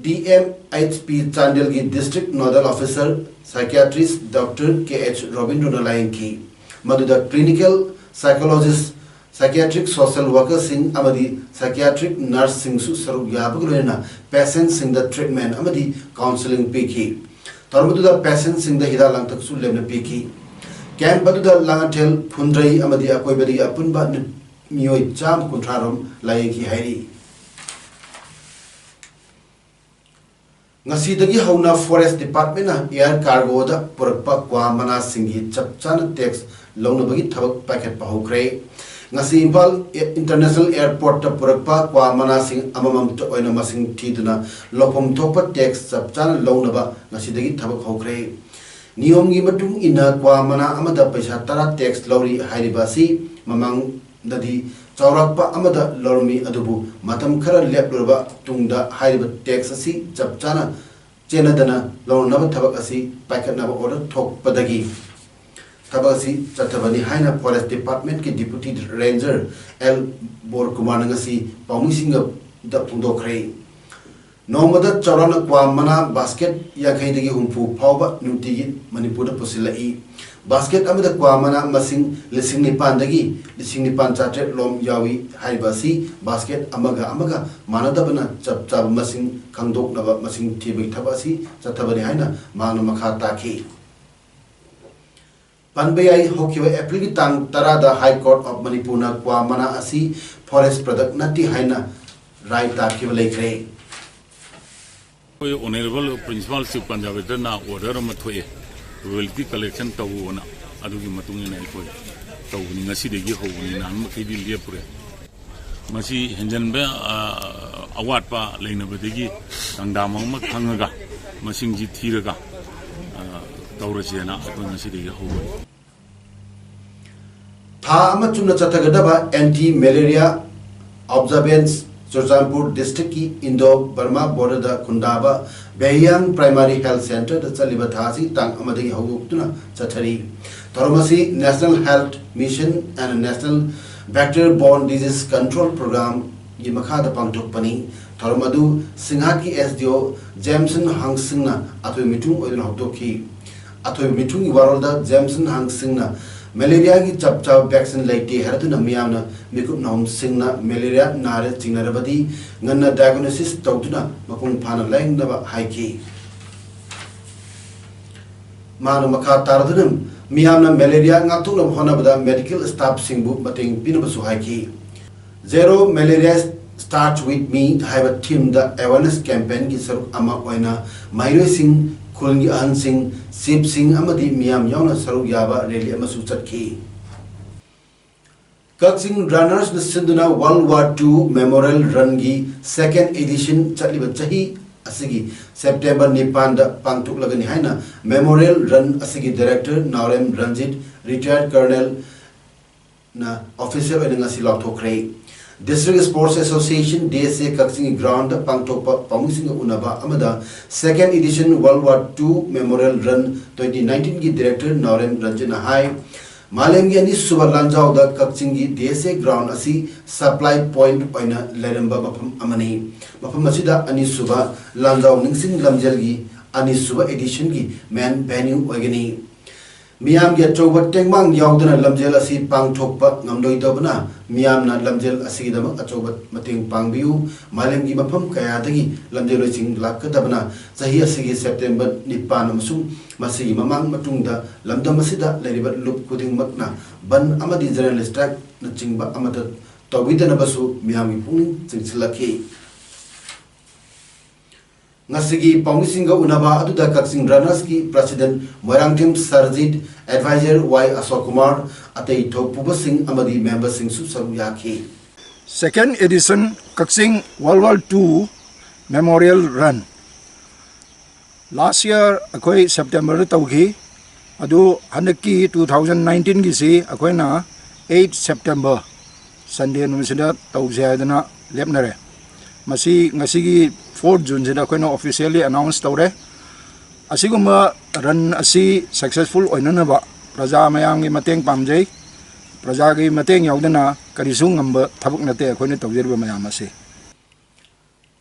D M H P ꯆꯥꯟꯗꯦꯜꯒꯤ District Nodal Officer Psychiatrist Doctor K H ꯔꯣꯕꯤꯟꯗ꯭ꯔꯣꯅ ꯂꯥꯌꯦꯡꯈꯤ꯫ ꯃꯗꯨꯗ clinical psychologist, psychiatric social workerꯁꯤꯡ ꯑꯃꯗꯤ psychiatric nurseꯁꯤꯡꯁꯨ ꯁꯔꯨꯛ ꯌꯥꯕꯒ ꯂꯣꯏꯅꯅ patientꯁꯤꯡꯗ treatment ꯑꯃꯗꯤ counselling ꯄꯤꯈꯤ꯫ ꯊꯧꯔꯝ ꯑꯗꯨꯗ patientꯁꯤꯡꯗ ꯍꯤꯗꯥꯛ ꯂꯥꯡꯊꯛꯁꯨ ꯂꯦꯝꯅ ꯄꯤꯈꯤ꯫ Camp ꯑꯗꯨꯗ ꯂꯥꯡꯉꯊꯦꯜ, ꯐꯨꯟꯗ꯭ꯔꯩ ꯑꯃꯗꯤ ꯑꯀꯣꯏꯕꯗꯒꯤ ꯑꯄꯨꯟꯕ ꯅꯨ-, ꯃꯤꯑꯣꯏ ꯆꯥꯝꯃ ꯀꯨꯟꯊ꯭ꯔꯥ ꯔꯣꯝ ꯂꯥꯌꯦꯡꯈꯤ ꯍꯥꯏꯔꯤ꯫ ꯉꯁꯤꯗꯒꯤ ꯍꯧꯅ Forest Departmentꯅ air cargoꯗ ꯄꯨꯔꯛꯄ ꯀ꯭ꯋꯥ ꯃꯅꯥꯁꯤꯡꯒꯤ ꯆꯞ ꯆꯥꯅ tax ꯂꯧꯅꯕꯒꯤ ꯊꯕꯛ ꯄꯥꯏꯈꯠꯄ ꯍꯧꯈ꯭ꯔꯦ꯫ ꯉꯁꯤ ꯏꯝꯐꯥꯜ International Airportꯇ ꯄꯨꯔꯛꯄ ꯀ꯭ꯋꯥ ꯃꯅꯥꯁꯤꯡ ꯑꯃꯃꯝꯇ ꯑꯣꯏꯅ ꯃꯁꯤꯡ ꯊꯤꯗꯨꯅ ꯂꯧꯐꯝ ꯊꯣꯛꯄ tax ꯆꯞ ꯆꯥꯅ ꯂꯧꯅꯕ ꯉꯁꯤꯗꯒꯤ ꯊꯕꯛ ꯍꯧꯈ꯭ꯔꯦ꯫ ꯅꯤꯌꯣꯝꯒꯤ ꯃꯇꯨꯡ ꯏꯟꯅ ꯀ꯭ꯋꯥ ꯃꯅꯥ ꯑꯃꯗ ꯄꯩꯁꯥ ꯇꯔꯥ tax ꯂꯧꯔꯤ ꯍꯥꯏꯔꯤꯕ ꯑꯁꯤ ꯃꯃꯥꯡꯗꯗꯤ ꯆꯥꯎꯔꯥꯛꯄ ꯑꯃꯗ ꯂꯧꯔꯝꯃꯤ, ꯑꯗꯨꯕꯨ ꯃꯇꯝ ꯈꯔ ꯂꯦꯞꯂꯨꯔꯕ ꯇꯨꯡꯗ ꯍꯥꯏꯔꯤꯕ tax ꯑꯁꯤ ꯆꯞ ꯆꯥꯅ ꯆꯦꯟꯅꯗꯅ ꯂꯧꯅꯅꯕ ꯊꯕꯛ ꯑꯁꯤ ꯄꯥꯏꯈꯠꯅꯕ order ꯊꯣꯛꯄꯗꯒꯤ ꯊꯕꯛ ꯑꯁꯤ ꯆꯠꯊꯕꯅꯤ ꯍꯥꯏꯅ Forest Department ꯀꯤ Deputy Ranger ꯑꯦꯜ ꯕꯣꯔꯀꯨꯃꯥꯔꯅ ꯉꯁꯤ ꯄꯥꯎꯃꯤꯁꯤꯡꯗ ꯐꯣꯡꯗꯣꯛꯈ꯭ꯔꯦ꯫ ꯅꯣꯡꯃꯗ ꯆꯥꯎꯔꯥꯛꯅ ꯀ꯭ꯋꯥ ꯃꯅꯥ basket ꯌꯥꯡꯈꯩꯗꯒꯤ ꯍꯨꯝꯐꯨ ꯐꯥꯎꯕ ꯅꯨꯡꯇꯤꯒꯤ ꯃꯅꯤꯄꯨꯔꯗ ꯄꯨꯁꯤꯜꯂꯛꯏ꯫ Basket ꯑꯃꯗ ꯀ꯭ꯋꯥ ꯃꯅꯥ ꯃꯁꯤꯡ ꯂꯤꯁꯤꯡ ꯅꯤꯄꯥꯟꯗꯒꯤ ꯂꯤꯁꯤꯡ ꯅꯤꯄꯥꯟ ꯆꯥꯇ꯭ꯔꯦꯠ ꯂꯣꯝ ꯌꯥꯎꯏ꯫ ꯍꯥꯏꯔꯤꯕ ꯑꯁꯤ basket ꯑꯃꯒ ꯑꯃꯒ ꯃꯥꯟꯅꯗꯕꯅ ꯆꯞ ꯆꯥꯕ ꯃꯁꯤꯡ ꯈꯪꯗꯣꯛꯅꯕ ꯃꯁꯤꯡ ꯊꯤꯕꯒꯤ ꯊꯕꯛ ꯑꯁꯤ ꯆꯠꯊꯕꯅꯤ ꯍꯥꯏꯅ ꯃꯍꯥꯛꯅ ꯃꯈꯥ ꯇꯥꯈꯤ꯫ ꯄꯟꯕ ꯌꯥꯏ, ꯍꯧꯈꯤꯕ ꯑꯦꯄ꯭ꯔꯤꯜꯒꯤ ꯇꯥꯡ ꯇꯔꯥꯗ High Court of ꯃꯅꯤꯄꯨꯔꯅ ꯀ꯭ꯋꯥ ꯃꯅꯥ ꯑꯁꯤ forest product ꯅꯠꯇꯦ ꯍꯥꯏꯅ ꯔꯥꯏ ꯇꯥꯈꯤꯕ ꯂꯩꯈ꯭ꯔꯦ꯫ ꯑꯩꯈꯣꯏ Honourable Principal Chief Conservatorꯅ order ꯑꯃ ꯊꯣꯛꯑꯦ, royalty collection ꯇꯧꯑꯣꯅ꯫ ꯑꯗꯨꯒꯤ ꯃꯇꯨꯡ ꯏꯟꯅ ꯑꯩꯈꯣꯏ ꯇꯧꯕꯅꯤ, ꯉꯁꯤꯗꯒꯤ ꯍꯧꯕꯅꯤ, ꯅꯍꯥꯟ ꯃꯈꯩꯗꯤ ꯂꯦꯞꯄꯨꯔꯦ꯫ ꯃꯁꯤ ꯍꯦꯟꯖꯟꯕ, ꯑ, ꯑꯋꯥꯠꯄ ꯂꯩꯅꯕꯗꯒꯤ ꯆꯥꯡꯗꯝ ꯑꯃ ꯈꯪꯉꯒ, ꯃꯁꯤꯡꯁꯤ ꯊꯤꯔꯒ, ꯑ, ꯇꯧꯔꯁꯦꯅ ꯑꯩꯈꯣꯏ ꯉꯁꯤꯗꯒꯤ ꯍꯧꯕꯅꯤ꯫ ꯊꯥ ꯑꯃ ꯆꯨꯞꯅ ꯆꯠꯊꯒꯗꯕ Anti Malaria Observance Churachandpur district ꯀꯤ Indo Burma border ꯗ ꯈꯨꯟꯗꯥꯕ ꯕꯦꯍꯤꯌꯥꯡ Primary Health Centre ꯗ ꯆꯠꯂꯤꯕ ꯊꯥ ꯑꯁꯤ ꯇꯥꯡ ꯑꯃꯗꯒꯤ ꯍꯧꯗꯣꯛꯇꯨꯅ ꯆꯠꯊꯔꯤ꯫ ꯊꯧꯔꯝ ꯑꯁꯤ National Health Mission and National Vector Borne Disease Control Program ꯒꯤ ꯃꯈꯥꯗ ꯄꯥꯡꯊꯣꯛꯄꯅꯤ꯫ ꯊꯧꯔꯝ ꯑꯗꯨ ꯁꯤꯡꯍꯥꯠꯀꯤ S D O ꯖꯦꯝꯁꯟ ꯍꯪꯁꯤꯡꯅ ꯑꯊꯣꯏꯕ ꯃꯤꯊꯨꯡ ꯑꯣꯏꯗꯨꯅ ꯍꯧꯗꯣꯛꯈꯤ꯫ ꯑꯊꯣꯏꯕ ꯃꯤꯊꯨꯡꯒꯤ ꯋꯥꯔꯣꯜꯗ ꯖꯦꯝꯁꯟ ꯍꯪꯁꯤꯡꯅ malaria ꯒꯤ ꯆꯞ ꯆꯥꯕ vaccine ꯂꯩꯇꯦ ꯍꯥꯏꯔꯗꯨꯅ ꯃꯤꯌꯥꯝꯅ ꯃꯤꯀꯨꯞ ꯅꯥꯍꯨꯝꯁꯤꯡꯅ malaria ꯅꯥꯔꯦ ꯆꯤꯡꯅꯔꯕꯗꯤ ꯉꯟꯅ diagnosis ꯇꯧꯗꯨꯅ ꯃꯄꯨꯡ ꯐꯥꯅ ꯂꯥꯌꯦꯡꯅꯕ ꯍꯥꯏꯈꯤ꯫ ꯃꯍꯥꯛꯅ ꯃꯈꯥ ꯇꯥꯔꯗꯨꯅ ꯃꯤꯌꯥꯝꯅ malaria ꯉꯥꯛꯊꯣꯛꯅꯕ ꯍꯣꯠꯅꯕꯗ medical staff ꯁꯤꯡꯕꯨ ꯃꯇꯦꯡ ꯄꯤꯅꯕꯁꯨ ꯍꯥꯏꯈꯤ꯫ Zero Malaria Starts With Me ꯍꯥꯏꯕ theme ꯗ awareness campaign ꯒꯤ ꯁꯔꯨꯛ ꯑꯃ ꯑꯣꯏꯅ ꯃꯍꯩꯔꯣꯏꯁꯤꯡ, ꯈꯨꯜꯒꯤ ꯑꯍꯟꯁꯤꯡ, chief ꯁꯤꯡ ꯑꯃꯗꯤ ꯃꯤꯌꯥꯝ ꯌꯥꯎꯅ ꯁꯔꯨꯛ ꯌꯥꯕ rally ꯑꯃꯁꯨ ꯆꯠꯈꯤ꯫ ꯀꯛꯆꯤꯡ Runners ꯅ ꯁꯤꯟꯗꯨꯅ World War Two Memorial Run ꯒꯤ second edition ꯆꯠꯂꯤꯕ ꯆꯍꯤ ꯑꯁꯤꯒꯤ September ꯅꯤꯄꯥꯟꯗ ꯄꯥꯡꯊꯣꯛꯂꯒꯅꯤ ꯍꯥꯏꯅ Memorial Run ꯑꯁꯤꯒꯤ director ꯅꯥꯎꯔꯦꯝ ꯔꯟꯖꯤꯠ, retired colonel, ꯅ official ꯑꯣꯏꯅ ꯉꯁꯤ ꯂꯥꯎꯊꯣꯛꯈ꯭ꯔꯦ꯫ District Sports Association, D S A, ꯀꯛꯆꯤꯡꯒꯤ ground ꯗ ꯄꯥꯡꯊꯣꯛꯄ ꯄꯥꯎꯃꯤꯁꯤꯡꯒ ꯎꯅꯕ ꯑꯃꯗ Second Edition World War Two Memorial Run twenty nineteen ꯒꯤ director ꯅꯥꯎꯔꯦꯝ ꯔꯟꯖꯟꯅ ꯍꯥꯏ, ꯃꯥꯂꯦꯝꯒꯤ ꯑꯅꯤꯁꯨꯕ ꯂꯥꯟꯖꯥꯎꯗ ꯀꯛꯆꯤꯡꯒꯤ D S A ground ꯑꯁꯤ supply point ꯑꯣꯏꯅ ꯂꯩꯔꯝꯕ ꯃꯐꯝ ꯑꯃꯅꯤ꯫ ꯃꯐꯝ ꯑꯁꯤꯗ ꯑꯅꯤꯁꯨꯕ ꯂꯥꯟꯖꯥꯎ ꯅꯤꯡꯁꯤꯡ ꯂꯝꯖꯦꯜꯒꯤ ꯑꯅꯤꯁꯨꯕ edition ꯒꯤ main venue ꯑꯣꯏꯒꯅꯤ꯫ ꯃꯤꯌꯥꯝꯒꯤ ꯑꯆꯧꯕ ꯇꯦꯡꯕꯥꯡ ꯌꯥꯎꯗꯅ ꯂꯝꯖꯦꯜ ꯑꯁꯤ ꯄꯥꯡꯊꯣꯛꯄ ꯉꯝꯂꯣꯏꯗꯕꯅ, ꯃꯤꯌꯥꯝꯅ ꯂꯝꯖꯦꯜ ꯑꯁꯤꯒꯤꯗꯃꯛ ꯑꯆꯧꯕ ꯃꯇꯦꯡ ꯄꯥꯡꯕꯤꯌꯨ꯫ ꯃꯥꯂꯦꯝꯒꯤ ꯃꯐꯝ ꯀꯌꯥꯗꯒꯤ ꯂꯝꯖꯦꯜꯂꯣꯏꯁꯤꯡ ꯂꯥꯛꯀꯗꯕꯅ, ꯆꯍꯤ ꯑꯁꯤꯒꯤ September ꯅꯤꯄꯥꯟ ꯑꯃꯁꯨꯡ ꯃꯁꯤꯒꯤ ꯃꯃꯥꯡ ꯃꯇꯨꯡꯗ ꯂꯝꯗꯝ ꯑꯁꯤꯗ ꯂꯩꯔꯤꯕ ꯂꯨꯞ ꯈꯨꯗꯤꯡꯃꯛꯅ ꯕꯟ ꯑꯃꯗꯤ general strike ꯅꯆꯤꯡꯕ ꯑꯃꯠꯇ ꯇꯧꯕꯤꯗꯅꯕꯁꯨ ꯃꯤꯌꯥꯝꯒꯤ ꯄꯨꯛꯅꯤꯡ ꯆꯤꯡꯁꯤꯜꯂꯛꯈꯤ꯫ ꯉꯁꯤꯒꯤ ꯄꯥꯎꯃꯤꯁꯤꯡꯒ ꯎꯅꯕ ꯑꯗꯨꯗ ꯀꯛꯆꯤꯡ runners ꯀꯤ president ꯃꯣꯏꯔꯥꯡꯊꯦꯝ ꯁꯔꯖꯤꯠ, advisor ꯋꯥꯏ ꯑꯁꯣꯛ ꯀꯨꯃꯥꯔ, ꯑꯇꯩ ꯊꯧꯄꯨꯕꯁꯤꯡ ꯑꯃꯗꯤ member ꯁꯤꯡꯁꯨ ꯁꯔꯨꯛ ꯌꯥꯈꯤ꯫ Second edition Kakching World War Two Memorial Run, last year ꯑꯩꯈꯣꯏ September ꯗ ꯇꯧꯈꯤ꯫ ꯑꯗꯨ ꯍꯟꯗꯛꯀꯤ two thousand nineteen ꯒꯤꯁꯤ ꯑꯩꯈꯣꯏꯅ eight September Sunday ꯅꯨꯃꯤꯠꯁꯤꯗ ꯇꯧꯁꯦ ꯍꯥꯏꯗꯅ ꯂꯦꯞꯅꯔꯦ꯫ ꯃꯁꯤ ꯉꯁꯤꯒꯤ fourth June ꯁꯤꯗ ꯑꯩꯈꯣꯏꯅ officially announce ꯇꯧꯔꯦ꯫ ꯑꯁꯤꯒꯨꯝꯕ run ꯑꯁꯤ successful ꯑꯣꯏꯅꯅꯕ ꯄ꯭ꯔꯖꯥ ꯃꯌꯥꯝꯒꯤ ꯃꯇꯦꯡ ꯄꯥꯝꯖꯩ꯫ ꯄ꯭ꯔꯖꯥꯒꯤ ꯃꯇꯦꯡ ꯌꯥꯎꯗꯅ ꯀꯔꯤꯁꯨ ꯉꯝꯕ ꯊꯕꯛ ꯅꯠꯇꯦ ꯑꯩꯈꯣꯏꯅ ꯇꯧꯖꯔꯤꯕ ꯃꯌꯥꯝ ꯑꯁꯤ꯫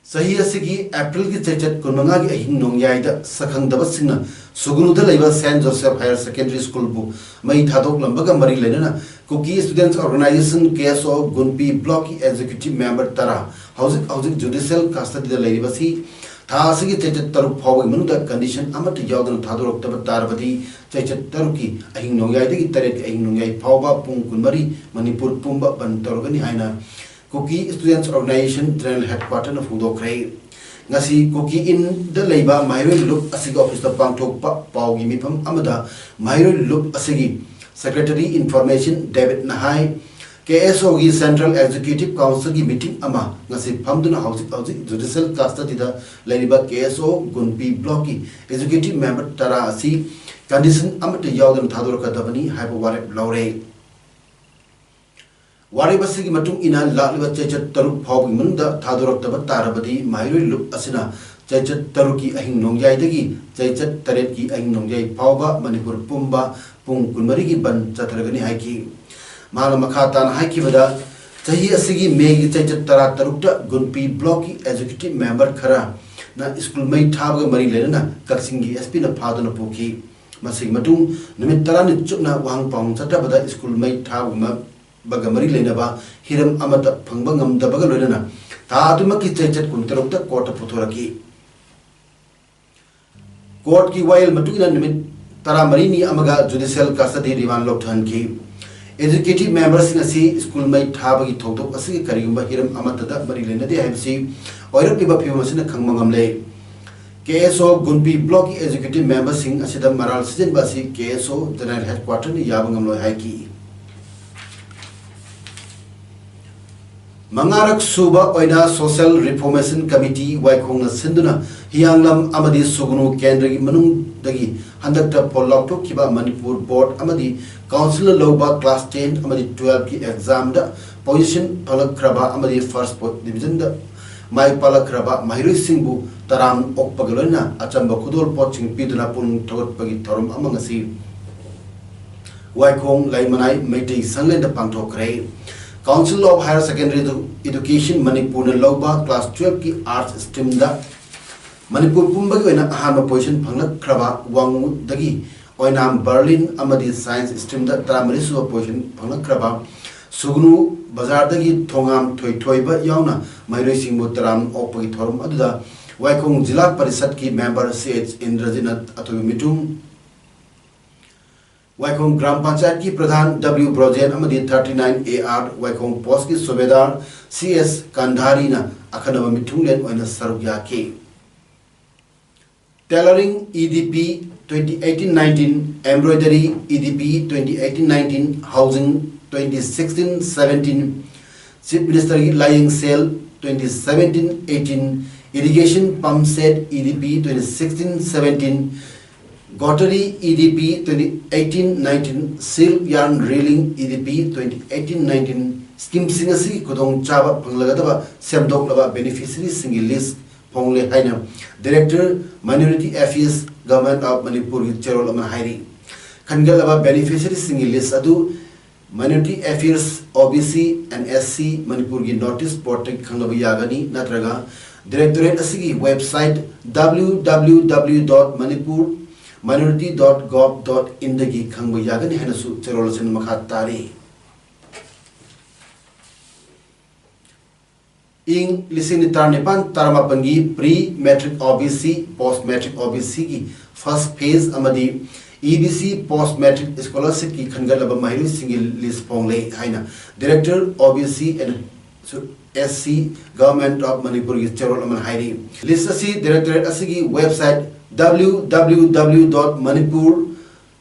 ꯆꯍꯤ ꯑꯁꯤꯒꯤ April ꯒꯤ ꯆꯩꯆꯠ ꯀꯨꯟꯃꯉꯥꯒꯤ ꯑꯍꯤꯡ ꯅꯣꯡꯌꯥꯏꯗ ꯁꯛꯈꯪꯗꯕꯁꯤꯡꯅ ꯁꯨꯒꯅꯨꯗ ꯂꯩꯕ Saint Joseph Higher Secondary School ꯕꯨ ꯃꯩ ꯊꯥꯗꯣꯛꯂꯝꯕꯒ ꯃꯔꯤ ꯂꯩꯅꯅ Kuki Students Organisation, K S O, ꯒꯨꯟꯄꯤ block ꯀꯤ executive member ꯇꯔꯥ ꯍꯧꯖꯤꯛ ꯍꯧꯖꯤꯛ judicial custody ꯗ ꯂꯩꯔꯤꯕꯁꯤ ꯊꯥ ꯑꯁꯤꯒꯤ ꯆꯩꯆꯠ ꯇꯔꯨꯛ ꯐꯥꯎꯕꯒꯤ ꯃꯅꯨꯡꯗ condition ꯑꯃꯠꯇ ꯌꯥꯎꯗꯅ ꯊꯥꯗꯣꯔꯛꯇꯕ ꯇꯥꯔꯕꯗꯤ, ꯆꯩꯆꯠ ꯇꯔꯨꯛꯀꯤ ꯑꯍꯤꯡ ꯅꯣꯡꯌꯥꯏꯗꯒꯤ ꯇꯔꯦꯠꯀꯤ ꯑꯍꯤꯡ ꯅꯣꯡꯌꯥꯏ ꯐꯥꯎꯕ ꯄꯨꯡ ꯀꯨꯟꯃꯔꯤ ꯃꯅꯤꯄꯨꯔ ꯄꯨꯝꯕ ꯕꯟ ꯇꯧꯔꯒꯅꯤ ꯍꯥꯏꯅ Kuki Students Organisation General Headquarter ꯅ ꯐꯣꯡꯗꯣꯛꯈ꯭ꯔꯦ꯫ ꯉꯁꯤ ꯀꯨꯀꯤ ꯏꯟꯗ ꯂꯩꯕ ꯃꯍꯩꯔꯣꯏ ꯂꯨꯞ ꯑꯁꯤꯒꯤ office ꯇ ꯄꯥꯡꯊꯣꯛꯄ ꯄꯥꯎꯒꯤ ꯃꯤꯐꯝ ꯑꯃꯗ ꯃꯍꯩꯔꯣꯏ ꯂꯨꯞ ꯑꯁꯤꯒꯤ Secretary Information ꯗꯦꯕꯤꯠꯅ ꯍꯥꯏ, K S O ꯒꯤ Central Executive Council ꯒꯤ meeting ꯑꯃ ꯉꯁꯤ ꯐꯝꯗꯨꯅ ꯍꯧꯖꯤꯛ ꯍꯧꯖꯤꯛ judicial custody ꯗ ꯂꯩꯔꯤꯕ K S O ꯒꯨꯟꯄꯤ block ꯀꯤ executive member ꯇꯔꯥ ꯑꯁꯤ condition ꯑꯃꯠꯇ ꯌꯥꯎꯗꯅ ꯊꯥꯗꯣꯔꯛꯀꯗꯕꯅꯤ ꯍꯥꯏꯕ ꯋꯥꯔꯦꯞ ꯂꯧꯔꯦ꯫ ꯋꯥꯔꯦꯞ ꯑꯁꯤꯒꯤ ꯃꯇꯨꯡ ꯏꯟꯅ ꯂꯥꯛꯂꯤꯕ ꯆꯩꯆꯠ ꯇꯔꯨꯛ ꯐꯥꯎꯕꯒꯤ ꯃꯅꯨꯡꯗ ꯊꯥꯗꯣꯔꯛꯇꯕ ꯇꯥꯔꯕꯗꯤ ꯃꯍꯩꯔꯣꯏ ꯂꯨꯞ ꯑꯁꯤꯅ ꯆꯩꯆꯠ ꯇꯔꯨꯛꯀꯤ ꯑꯍꯤꯡ ꯅꯣꯡꯌꯥꯏꯗꯒꯤ ꯆꯩꯆꯠ ꯇꯔꯦꯠꯀꯤ ꯑꯍꯤꯡ ꯅꯣꯡꯌꯥꯏ ꯐꯥꯎꯕ ꯃꯅꯤꯄꯨꯔ ꯄꯨꯝꯕ ꯄꯨꯡ ꯀꯨꯟꯃꯔꯤꯒꯤ ꯕꯟ ꯆꯠꯊꯔꯒꯅꯤ ꯍꯥꯏꯈꯤ꯫ ꯃꯍꯥꯛꯅ ꯃꯈꯥ ꯇꯥꯅ ꯍꯥꯏꯈꯤꯕꯗ, ꯆꯍꯤ ꯑꯁꯤꯒꯤ ꯃꯦꯒꯤ ꯆꯩꯆꯠ ꯇꯔꯥꯇꯔꯨꯛꯇ ꯒꯨꯟꯄꯤ ꯕ꯭ꯂꯣꯛꯀꯤ ꯑꯦꯖꯨꯀꯦꯇꯤꯚ ꯃꯦꯝꯕꯔ ꯈꯔꯅ ꯁ꯭ꯀꯨꯜ ꯃꯩ ꯊꯥꯕꯒ ꯃꯔꯤ ꯂꯩꯅꯅ ꯀꯛꯆꯤꯡꯒꯤ ꯑꯦꯁ ꯄꯤꯅ ꯐꯥꯗꯨꯅ ꯄꯨꯈꯤ꯫ ꯃꯁꯤꯒꯤ ꯃꯇꯨꯡ ꯅꯨꯃꯤꯠ ꯇꯔꯥꯅꯤ ꯆꯨꯞꯅ ꯋꯥꯍꯪ ꯄꯥꯎꯍꯪ ꯆꯠꯊꯕꯗ ꯁ꯭ꯀꯨꯜ ꯃꯩ ꯊꯥꯕꯒ ꯕꯒ ꯃꯔꯤ ꯂꯩꯅꯕ ꯍꯤꯔꯝ ꯑꯃꯠꯇ ꯐꯪꯕ ꯉꯝꯗꯕꯒ ꯂꯣꯏꯅꯅ ꯊꯥ ꯑꯗꯨꯃꯛꯀꯤ ꯆꯩꯆꯠ ꯀꯨꯟꯇꯔꯨꯛꯇ ꯀꯣꯔꯠꯇ ꯄꯨꯊꯣꯔꯛꯈꯤ꯫ ꯀꯣꯔꯠꯀꯤ ꯋꯥꯌꯦꯜ ꯃꯇꯨꯡ ꯏꯟꯅ ꯅꯨꯃꯤꯠ ꯇꯔꯥꯃꯔꯤꯅꯤ ꯑꯃꯒ ꯖꯨꯗꯤꯁꯤꯌꯦꯜ ꯀꯁꯇꯗꯤ ꯔꯤꯃꯥꯟ ꯂꯧꯊꯍꯟꯈꯤ꯫ ꯑꯦꯖꯨꯀꯦꯇꯤꯚ ꯃꯦꯝꯕꯔꯁꯤꯡ ꯑꯁꯤ ꯁ꯭ꯀꯨꯜ ꯃꯩ ꯊꯥꯕꯒꯤ ꯊꯧꯗꯣꯛ ꯑꯁꯤꯒꯤ ꯀꯔꯤꯒꯨꯝꯕ ꯍꯤꯔꯝ ꯑꯃꯠꯇꯗ ꯃꯔꯤ ꯂꯩꯅꯗꯦ ꯍꯥꯏꯕꯁꯤ ꯑꯣꯏꯔꯛꯂꯤꯕ ꯐꯤꯕꯝ ꯑꯁꯤꯅ ꯈꯪꯕ ꯉꯝꯂꯦ꯫ ꯀꯦ ꯑꯦꯁ ꯑꯣ ꯒꯨꯟꯄꯤ ꯕ꯭ꯂꯣꯛꯀꯤ ꯑꯦꯖꯨꯀꯦꯇꯤꯚ ꯃꯦꯝꯕꯔꯁꯤꯡ ꯑꯁꯤꯗ ꯃꯔꯥꯜ ꯁꯤꯖꯤꯟꯕ ꯑꯁꯤ ꯀꯦ ꯑꯦꯁ ꯑꯣ ꯖꯦꯅꯔꯦꯜ ꯍꯦꯗꯀ꯭ꯋꯥꯇꯔꯅ ꯌꯥꯕ ꯉꯝꯂꯣꯏ ꯍꯥꯏꯈꯤ꯫ ꯃꯉꯥꯔꯛ ꯁꯨꯕ ꯑꯣꯏꯅ ꯁꯣꯁꯤꯌꯦꯜ ꯔꯤꯐꯣꯔꯃꯦꯁꯟ ꯀꯃꯤꯇꯤ ꯋꯥꯏꯈꯣꯡꯅ ꯁꯤꯟꯗꯨꯅ ꯍꯤꯌꯥꯡꯂꯝ ꯑꯃꯗꯤ ꯁꯨꯒꯅꯨ ꯀꯦꯟꯗ꯭ꯔꯒꯤ ꯃꯅꯨꯡꯗꯒꯤ ꯍꯟꯗꯛꯇ ꯐꯣꯜ ꯂꯥꯎꯊꯣꯛꯈꯤꯕ ꯃꯅꯤꯄꯨꯔ ꯕꯣꯔꯗ ꯑꯃꯗꯤ ꯀꯥꯎꯟꯁꯤꯜꯅ ꯂꯧꯕ ꯀ꯭ꯂꯥꯁ ꯇꯦꯟ ꯑꯃꯗꯤ ꯇꯨꯋꯦꯜꯐꯀꯤ ꯑꯦꯛꯖꯥꯝꯗ ꯄꯣꯖꯤꯁꯟ ꯐꯪꯂꯛꯈ꯭ꯔꯕ ꯑꯃꯗꯤ ꯐꯥꯔꯁ ꯗꯤꯕꯤꯖꯟꯗ ꯃꯥꯏ ꯄꯥꯛꯂꯛꯈ꯭ꯔꯕ ꯃꯍꯩꯔꯣꯏꯁꯤꯡꯕꯨ ꯇꯔꯥꯝ ꯑꯣꯛꯄꯒ ꯂꯣꯏꯅꯅ ꯑꯆꯝꯕ ꯈꯨꯗꯣꯜꯄꯣꯠꯁꯤꯡ ꯄꯤꯗꯨꯅ ꯄꯨꯛꯅꯤꯡ ꯊꯧꯒꯠꯄꯒꯤ ꯊꯧꯔꯝ ꯑꯃ ꯉꯁꯤ ꯋꯥꯏꯈꯣꯡ ꯂꯩꯃꯅꯥꯏ Meitei ꯁꯪꯂꯦꯟꯗ ꯄꯥꯡꯊꯣꯛꯈ꯭ꯔꯦ꯫ Council of Higher Secondary Edu-, Education ꯃꯅꯤꯄꯨꯔꯅ ꯂꯧꯕ ꯀ꯭ꯂꯥꯁ ꯇꯨꯋꯦꯜꯐꯀꯤ ꯑꯥꯔꯠꯁ ꯁ꯭ꯇ꯭ꯔꯤꯝꯗ ꯃꯅꯤꯄꯨꯔ ꯄꯨꯝꯕꯒꯤ ꯑꯣꯏꯅ ꯑꯍꯥꯟꯕ ꯄꯣꯖꯤꯁꯟ ꯐꯪꯂꯛꯈ꯭ꯔꯕ ꯋꯥꯡꯉꯨꯗꯒꯤ ꯑꯣꯏꯅꯥꯝ ꯕꯔꯂꯤꯟ ꯑꯃꯗꯤ ꯁꯥꯏꯟꯁ ꯁ꯭ꯇ꯭ꯔꯤꯝꯗ ꯇꯔꯥꯃꯔꯤ ꯁꯨꯕ ꯄꯣꯖꯤꯁꯟ ꯐꯪꯂꯛꯈ꯭ꯔꯕ ꯁꯨꯒꯅꯨ ꯕꯖꯥꯔꯗꯒꯤ ꯊꯣꯉꯥꯝ ꯊꯣꯏꯊꯣꯏꯕ ꯌꯥꯎꯅ ꯃꯍꯩꯔꯣꯏꯁꯤꯡꯕꯨ ꯇꯔꯥꯝ ꯑꯣꯛꯄꯒꯤ ꯊꯧꯔꯝ ꯑꯗꯨꯗ ꯋꯥꯏꯈꯣꯡ ꯖꯤꯂꯥ ꯄꯔꯤꯁꯠꯀꯤ ꯃꯦꯝꯕꯔ ꯁꯤ ꯑꯩꯆ ꯏꯟꯗ꯭ꯔꯖꯤꯠꯅ ꯑꯊꯣꯏꯕ ꯃꯤꯊꯨꯡ, ꯋꯥꯏꯈꯣꯡ ꯒ꯭ꯔꯥꯝ ꯄꯟꯆꯥꯌꯠꯀꯤ ꯄ꯭ꯔꯙꯥꯟ ꯗꯕ꯭ꯂꯤꯎ ꯕ꯭ꯔꯣꯖꯦꯟ ꯑꯃꯗꯤ thirty nine A R Waikhong ꯄꯣꯁꯀꯤ ꯁꯨꯕꯦꯗꯥꯔ ꯁꯤ ꯑꯦꯁ ꯀꯟꯙꯥꯔꯤꯅ ꯑꯈꯟꯅꯕ ꯃꯤꯊꯨꯡꯂꯦꯟ ꯑꯣꯏꯅ ꯁꯔꯨꯛ ꯌꯥꯈꯤ꯫ Tailoring E D P twenty eighteen nineteen, Embroidery E D P twenty eighteen nineteen, Housing twenty sixteen seventeen, Chief Minister ꯒꯤ ꯂꯥꯏꯌꯦꯡ ꯁꯦꯜ twenty seventeen eighteen, Irrigation Pump Set E D P twenty sixteen seventeen, Gottery E D P twenty eighteen nineteen, Silk Yarn Reeling E D P twenty eighteen nineteen, Schemeꯁꯤꯡ ꯑꯁꯤꯒꯤ ꯈꯨꯗꯣꯡꯆꯥꯕ ꯐꯪꯂꯒꯗꯕ ꯁꯦꯝꯗꯣꯛꯂꯕ beneficiaryꯁꯤꯡꯒꯤ list ꯐꯣꯡꯂꯦ ꯍꯥꯏꯅ Director Minority Affairs, Government of Manipurꯒꯤ ꯆꯦꯔꯣꯜ ꯑꯃꯅ ꯍꯥꯏꯔꯤ꯫ ꯈꯟꯒꯠꯂꯕ beneficiaryꯁꯤꯡꯒꯤ list ꯑꯗꯨ Minority Affairs, OBC and SC ꯃꯅꯤꯄꯨꯔꯒꯤ notice boardꯇꯒꯤ ꯈꯪꯂꯕ ꯌꯥꯒꯅꯤ, ꯅꯠꯇ꯭ꯔꯒ Directorate ꯑꯁꯤꯒꯤ website www.manipurminority.gov.inꯗꯒꯤ ꯈꯪꯕ ꯌꯥꯒꯅꯤ ꯍꯥꯏꯅꯁꯨ ꯆꯦꯔꯣꯜ ꯑꯁꯤꯅ ꯃꯈꯥ ꯇꯥꯔꯤ꯫ ꯏꯪ ꯂꯤꯁꯤꯡ ꯇꯔꯥꯅꯤꯄꯥꯟ ꯇꯔꯥꯃꯥꯄꯟꯒꯤ pre matric OBC, post matric OBCꯒꯤ first phase ꯑꯃꯗꯤ EBC post matric scholarshipꯀꯤ ꯈꯟꯒꯠꯂꯕ ꯃꯍꯩꯔꯣꯏꯁꯤꯡꯒꯤ list ꯐꯣꯡꯂꯦ ꯍꯥꯏꯅ Director, OBC and SC, Government of Manipurꯒꯤ ꯆꯦꯔꯣꯜ ꯑꯃꯅ ꯍꯥꯏꯔꯤ꯫ List ꯑꯁꯤ Directorate ꯑꯁꯤꯒꯤ website www.manipur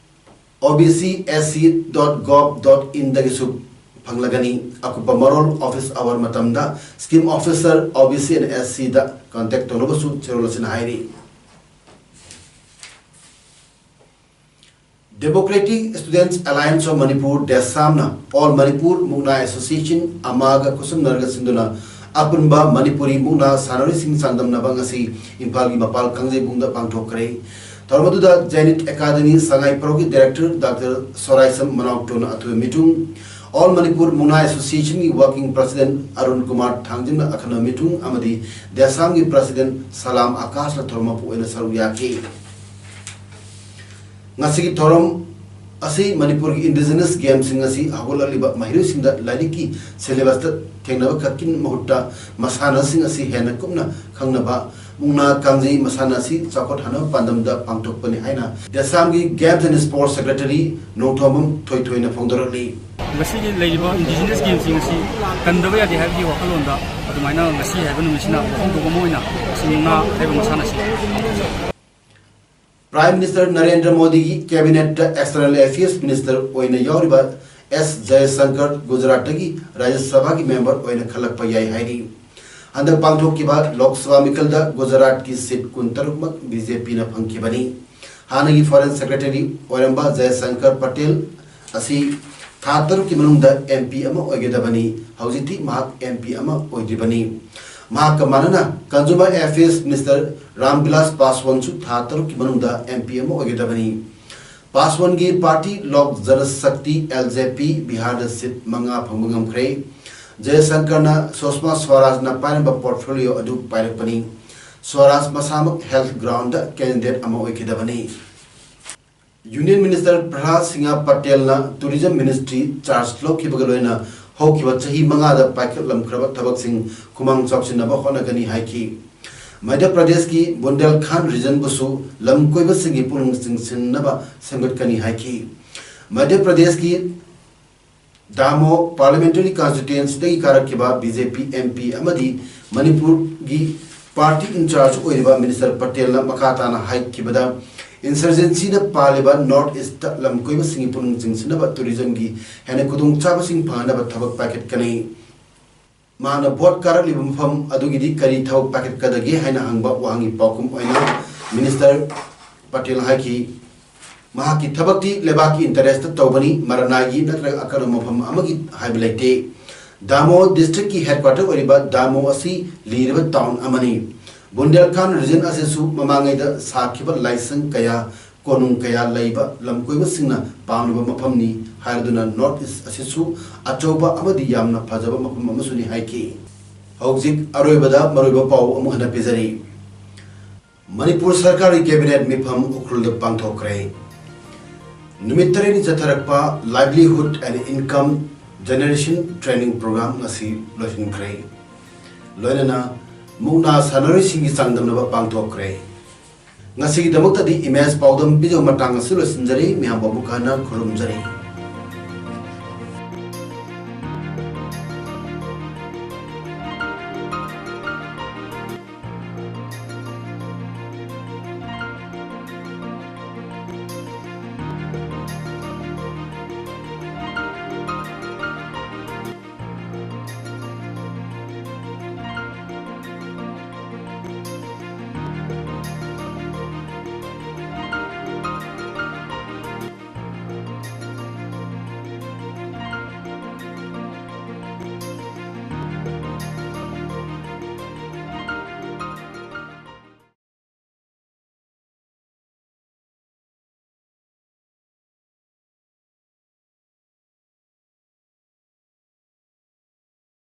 obcsc.gov.inꯗꯒꯤꯁꯨ ꯐꯪꯂꯒꯅꯤ꯫ ꯑꯀꯨꯞꯄ ꯃꯔꯣꯜ office hour ꯃꯇꯝꯗ scheme officer, OBC and SCꯗ contact ꯇꯧꯅꯕꯁꯨ ꯆꯦꯔꯣꯜ ꯑꯁꯤꯅ ꯍꯥꯏꯔꯤ꯫ Democratic Students Alliance of Manipur, DESAMꯅ All Manipur Mukna Association, ꯑꯃꯥꯒ ꯈꯨꯠꯁꯝꯅꯔꯒ ꯁꯤꯟꯗꯨꯅ ꯑꯄꯨꯟꯕ ꯃꯅꯤꯄꯨꯔꯤ ꯃꯨꯛꯅꯥ ꯁꯥꯟꯅꯔꯣꯏꯁꯤꯡ ꯆꯥꯡꯗꯝꯅꯕ ꯉꯁꯤ ꯏꯝꯐꯥꯜꯒꯤ ꯃꯄꯥꯜ ꯀꯥꯡꯖꯩꯕꯨꯡꯗ ꯄꯥꯡꯊꯣꯛꯈ꯭ꯔꯦ꯫ ꯊꯧꯔꯝ ꯑꯗꯨꯗ Zenith Academy ꯁꯉꯥꯏ ꯄ꯭ꯔꯧꯒꯤ Director Doctor ꯁꯣꯔꯥꯏꯁꯝ ꯃꯅꯥꯎꯇꯣꯟꯅ ꯑꯊꯣꯏꯕ ꯃꯤꯊꯨꯡ, All Manipur Mukna Associationꯒꯤ Working President Arun Kumar ꯊꯥꯡꯖꯤꯡꯅ ꯑꯈꯟꯅꯕ ꯃꯤꯊꯨꯡ ꯑꯃꯗꯤ DESAMꯒꯤ President ꯁꯂꯥꯝ ꯑꯀꯥꯁꯅ ꯊꯧꯔꯝ ꯃꯄꯨ ꯑꯣꯏꯅ ꯁꯔꯨꯛ ꯌꯥꯈꯤ꯫ ꯉꯁꯤꯒꯤ ꯊꯧꯔꯝ ꯑꯁꯤ ꯃꯅꯤꯄꯨꯔꯒꯤ indigenous gameꯁꯤꯡ ꯑꯁꯤ ꯍꯧꯒꯠꯂꯛꯂꯤꯕ ꯃꯍꯩꯔꯣꯏꯁꯤꯡꯗ ꯂꯥꯏꯔꯤꯛꯀꯤ syllabusꯇ ꯊꯦꯡꯅꯕ ꯈꯛꯀꯤ ꯃꯍꯨꯠꯇ ꯃꯁꯥꯟꯅꯁꯤꯡ ꯑꯁꯤ ꯍꯦꯟꯅ ꯀꯨꯞꯅ ꯈꯪꯅꯕ, ꯃꯨꯛꯅꯥ ꯀꯥꯡꯖꯩ ꯃꯁꯥꯟꯅ ꯑꯁꯤ ꯆꯥꯎꯈꯠꯍꯟꯅꯕ ꯄꯥꯟꯗꯝꯗ ꯄꯥꯡꯊꯣꯛꯄꯅꯤ ꯍꯥꯏꯅ DESAMꯒꯤ Games and Sports Secretary Nongthombam ꯊꯣꯏꯊꯣꯏꯅ ꯐꯣꯡꯗꯣꯔꯛꯂꯤ꯫ ꯉꯁꯤꯒꯤ ꯂꯩꯔꯤꯕ indigenous gameꯁꯤꯡ ꯑꯁꯤ ꯀꯟꯗꯕ ꯌꯥꯗꯦ ꯍꯥꯏꯕꯒꯤ ꯋꯥꯈꯜꯂꯣꯟꯗ ꯑꯗꯨꯃꯥꯏꯅ ꯉꯁꯤ ꯍꯥꯏꯕ ꯅꯨꯃꯤꯠꯁꯤꯅ ꯋꯥꯈꯜ ꯊꯣꯛꯄ ꯑꯃ ꯑꯣꯏꯅ ꯉꯁꯤ ꯃꯨꯛꯅꯥ ꯍꯥꯏꯕ ꯃꯁꯥꯟꯅ ꯑꯁꯤ Prime Minister ꯅꯔꯦꯟꯗ꯭ꯔ ꯃꯣꯗꯤꯒꯤ Cabinetꯇ External Affairs Minister ꯑꯣꯏꯅ ꯌꯥꯎꯔꯤꯕ ꯑꯦꯁ ꯖꯌꯁꯪꯀꯔ ꯒꯨꯖꯔꯥꯠꯇꯒꯤ ꯔꯥꯖ꯭ꯌ ꯁꯚꯥꯒꯤ member ꯑꯣꯏꯅ ꯈꯜꯂꯛꯄ ꯌꯥꯏ ꯍꯥꯏꯔꯤ꯫ ꯍꯟꯗꯛ ꯄꯥꯡꯊꯣꯛꯈꯤꯕ ꯂꯣꯛ ꯁꯚꯥ ꯃꯤꯈꯜꯗ ꯒꯨꯖꯔꯥꯠꯀꯤ seat ꯀꯨꯟꯇꯔꯨꯛꯃꯛ BJPꯅ ꯐꯪꯈꯤꯕꯅꯤ꯫ ꯍꯥꯟꯅꯒꯤ Foreign Secretary ꯑꯣꯏꯔꯝꯕ ꯖꯌꯁꯪꯀꯔ ꯄꯇꯦꯜ ꯑꯁꯤ ꯊꯥ ꯇꯔꯨꯛꯀꯤ ꯃꯅꯨꯡꯗ M P ꯑꯃ ꯑꯣꯏꯒꯗꯕꯅꯤ꯫ ꯍꯧꯖꯤꯛꯇꯤ ꯃꯍꯥꯛ M P ꯑꯃ ꯑꯣꯏꯗ꯭ꯔꯤꯕꯅꯤ꯫ ꯃꯍꯥꯛꯀ ꯃꯥꯟꯅꯅ Consumer Affairs Minister Ram Bilas ꯄꯥꯁꯋꯥꯟꯁꯨ ꯊꯥ ꯇꯔꯨꯛꯀꯤ ꯃꯅꯨꯡꯗ M P ꯑꯃ ꯑꯣꯏꯒꯗꯕꯅꯤ꯫ ꯄꯥꯁꯋꯥꯟꯒꯤ party Lok Janshakti, L J P, ꯕꯤꯍꯥꯔꯗ ꯁꯤꯠ ꯃꯉꯥ ꯐꯪꯕ ꯉꯝꯈ꯭ꯔꯦ꯫ ꯖꯌꯁꯪꯀꯔꯅ ꯁꯨꯁꯃꯥ ꯁ꯭ꯋꯔꯥꯖꯅ ꯄꯥꯏꯔꯝꯕ ꯄꯣꯔꯠꯐꯣꯂꯤꯑꯣ ꯑꯗꯨ ꯄꯥꯏꯔꯛꯄꯅꯤ꯫ ꯁ꯭ꯋꯔꯥꯖ ꯃꯁꯥꯃꯛ ꯍꯦꯜꯊ ꯒ꯭ꯔꯥꯎꯟꯗ ꯀꯦꯟꯗꯤꯗꯦꯠ ꯑꯃ ꯑꯣꯏꯈꯤꯗꯕꯅꯤ꯫ ꯌꯨꯅꯤꯌꯟ ꯃꯤꯅꯤꯁꯇꯔ ꯄ꯭ꯔꯍꯂꯥꯗ ꯁꯤꯡꯍ ꯄꯇꯦꯜꯅ ꯇꯨꯔꯤꯖꯝ ꯃꯤꯅꯤꯁꯇ꯭ꯔꯤ ꯆꯥꯔꯖ ꯂꯧꯈꯤꯕꯒ ꯂꯣꯏꯅꯅ ꯍꯧꯈꯤꯕ ꯆꯍꯤ ꯃꯉꯥꯗ ꯄꯥꯏꯈꯠꯂꯝꯈ꯭ꯔꯕ ꯊꯕꯛꯁꯤꯡ ꯈꯨꯃꯥꯡ ꯆꯥꯎꯁꯤꯟꯅꯕ ꯍꯣꯠꯅꯒꯅꯤ ꯍꯥꯏꯈꯤ꯫ ꯃꯙ꯭ꯌ ꯄ꯭ꯔꯗꯦꯁꯀꯤ ꯕꯨꯟꯗꯦꯜꯈꯟꯗ ꯔꯤꯖꯟꯕꯨꯁꯨ ꯂꯝ ꯀꯣꯏꯕꯁꯤꯡꯒꯤ ꯄꯨꯛꯅꯤꯡ ꯆꯤꯡꯁꯤꯟꯅꯕ ꯁꯦꯝꯒꯠꯀꯅꯤ ꯍꯥꯏꯈꯤ꯫ ꯃꯙ꯭ꯌ ꯄ꯭ꯔꯗꯦꯁꯀꯤ ꯗꯥꯃꯣ parliamentary ꯀꯟꯁꯇꯤꯇ꯭ꯋꯦꯟꯁꯤꯗꯒꯤ ꯀꯥꯔꯛꯈꯤꯕ B J P M P ꯑꯃꯗꯤ ꯃꯅꯤꯄꯨꯔꯒꯤ ꯄꯥꯔꯇꯤ ꯏꯟꯆꯥꯔꯖ ꯑꯣꯏꯔꯤꯕ ꯃꯤꯅꯤꯁꯇꯔ ꯄꯇꯦꯜꯅ ꯃꯈꯥ ꯇꯥꯅ ꯍꯥꯏꯈꯤꯕꯗ, ꯏꯟꯁꯔꯖꯦꯟꯁꯤꯅ ꯄꯥꯜꯂꯤꯕ ꯅꯣꯔꯠ ꯏꯁꯇ ꯂꯝ ꯀꯣꯏꯕꯁꯤꯡꯒꯤ ꯄꯨꯛꯅꯤꯡ ꯆꯤꯡꯁꯤꯟꯅꯕ ꯇꯨꯔꯤꯖꯝꯒꯤ ꯍꯦꯟꯅ ꯈꯨꯗꯣꯡꯆꯥꯕꯁꯤꯡ ꯐꯪꯍꯟꯅꯕ ꯊꯕꯛ ꯄꯥꯏꯈꯠꯀꯅꯤ꯫ ꯃꯍꯥꯛꯅ ꯚꯣꯠ ꯀꯥꯔꯛꯂꯤꯕ ꯃꯐꯝ ꯑꯗꯨꯒꯤꯗꯤ ꯀꯔꯤ ꯊꯕꯛ ꯄꯥꯏꯈꯠꯀꯗꯒꯦ ꯍꯥꯏꯅ ꯍꯪꯕ ꯋꯥꯍꯪꯒꯤ ꯄꯥꯎꯈꯨꯝ ꯑꯣꯏꯅ ꯃꯤꯅꯤꯁꯇꯔ ꯄꯇꯦꯜꯅ ꯍꯥꯏꯈꯤ, ꯃꯍꯥꯛꯀꯤ ꯊꯕꯛꯇꯤ ꯂꯩꯕꯥꯛꯀꯤ ꯏꯟꯇꯔꯦꯁꯇ ꯇꯧꯕꯅꯤ, ꯃꯔꯅꯥꯏꯒꯤ ꯅꯠꯇ꯭ꯔꯒ ꯑꯀꯛꯅꯕ ꯃꯐꯝ ꯑꯃꯒꯤ ꯍꯥꯏꯕ ꯂꯩꯇꯦ꯫ ꯗꯥꯃꯣ ꯗꯤꯁꯇ꯭ꯔꯤꯛꯀꯤ ꯍꯦꯗꯀ꯭ꯋꯥꯇꯔ ꯑꯣꯏꯔꯤꯕ ꯗꯥꯃꯣ ꯑꯁꯤ ꯂꯤꯔꯕ ꯇꯥꯎꯟ ꯑꯃꯅꯤ꯫ ꯕꯨꯟꯗꯦꯜꯈꯟꯗ ꯔꯤꯖꯟ ꯑꯁꯤꯁꯨ ꯃꯃꯥꯡꯉꯩꯗ ꯁꯥꯈꯤꯕ ꯂꯥꯏꯁꯪ ꯀꯌꯥ, ꯀꯣꯅꯨꯡ ꯀꯌꯥ ꯂꯩꯕ ꯂꯝꯀꯣꯏꯕꯁꯤꯡꯅ ꯄꯥꯝꯂꯤꯕ ꯃꯐꯝꯅꯤ ꯍꯥꯏꯔꯗꯨꯅ ꯅꯣꯔꯠ ꯏꯁ ꯑꯁꯤꯁꯨ ꯑꯆꯧꯕ ꯑꯃꯗꯤ ꯌꯥꯝꯅ ꯐꯖꯕ ꯃꯐꯝ ꯑꯃꯁꯨꯅꯤ ꯍꯥꯏꯈꯤ꯫ ꯍꯧꯖꯤꯛ ꯑꯔꯣꯏꯕꯗ ꯃꯔꯨꯑꯣꯏꯕ ꯄꯥꯎ ꯑꯃꯨꯛ ꯍꯟꯅ ꯄꯤꯖꯔꯤ꯫ ꯃꯅꯤꯄꯨꯔ ꯁꯔꯀꯥꯔꯒꯤ ꯀꯦꯕꯤꯅꯦꯠ ꯃꯤꯐꯝ ꯎꯈ꯭ꯔꯨꯜꯗ ꯄꯥꯡꯊꯣꯛꯈ꯭ꯔꯦ꯫ ꯅꯨꯃꯤꯠ ꯇꯔꯦꯠꯅꯤ ꯆꯠꯊꯔꯛꯄ Livelihood and Income Generation Training Program ꯉꯁꯤ ꯂꯣꯏꯁꯤꯟꯈ꯭ꯔꯦ꯫ ꯂꯣꯏꯅꯅ ꯃꯨꯛꯅꯥ ꯁꯥꯟꯅꯔꯣꯏꯁꯤꯡꯒꯤ ꯆꯥꯡꯗꯝꯅꯕ ꯄꯥꯡꯊꯣꯛꯈ꯭ꯔꯦ꯫ ꯉꯁꯤꯒꯤꯗꯃꯛꯇꯗꯤ ꯏꯃꯦꯖ ꯄꯥꯎꯗꯝ ꯄꯤꯖꯕ ꯃꯇꯥꯡ ꯑꯁꯤ ꯂꯣꯏꯁꯤꯟꯖꯔꯤ꯫ ꯃꯌꯥꯝꯕꯨ ꯑꯃꯨꯛ ꯍꯟꯅ ꯈꯨꯔꯨꯝꯖꯔꯤ꯫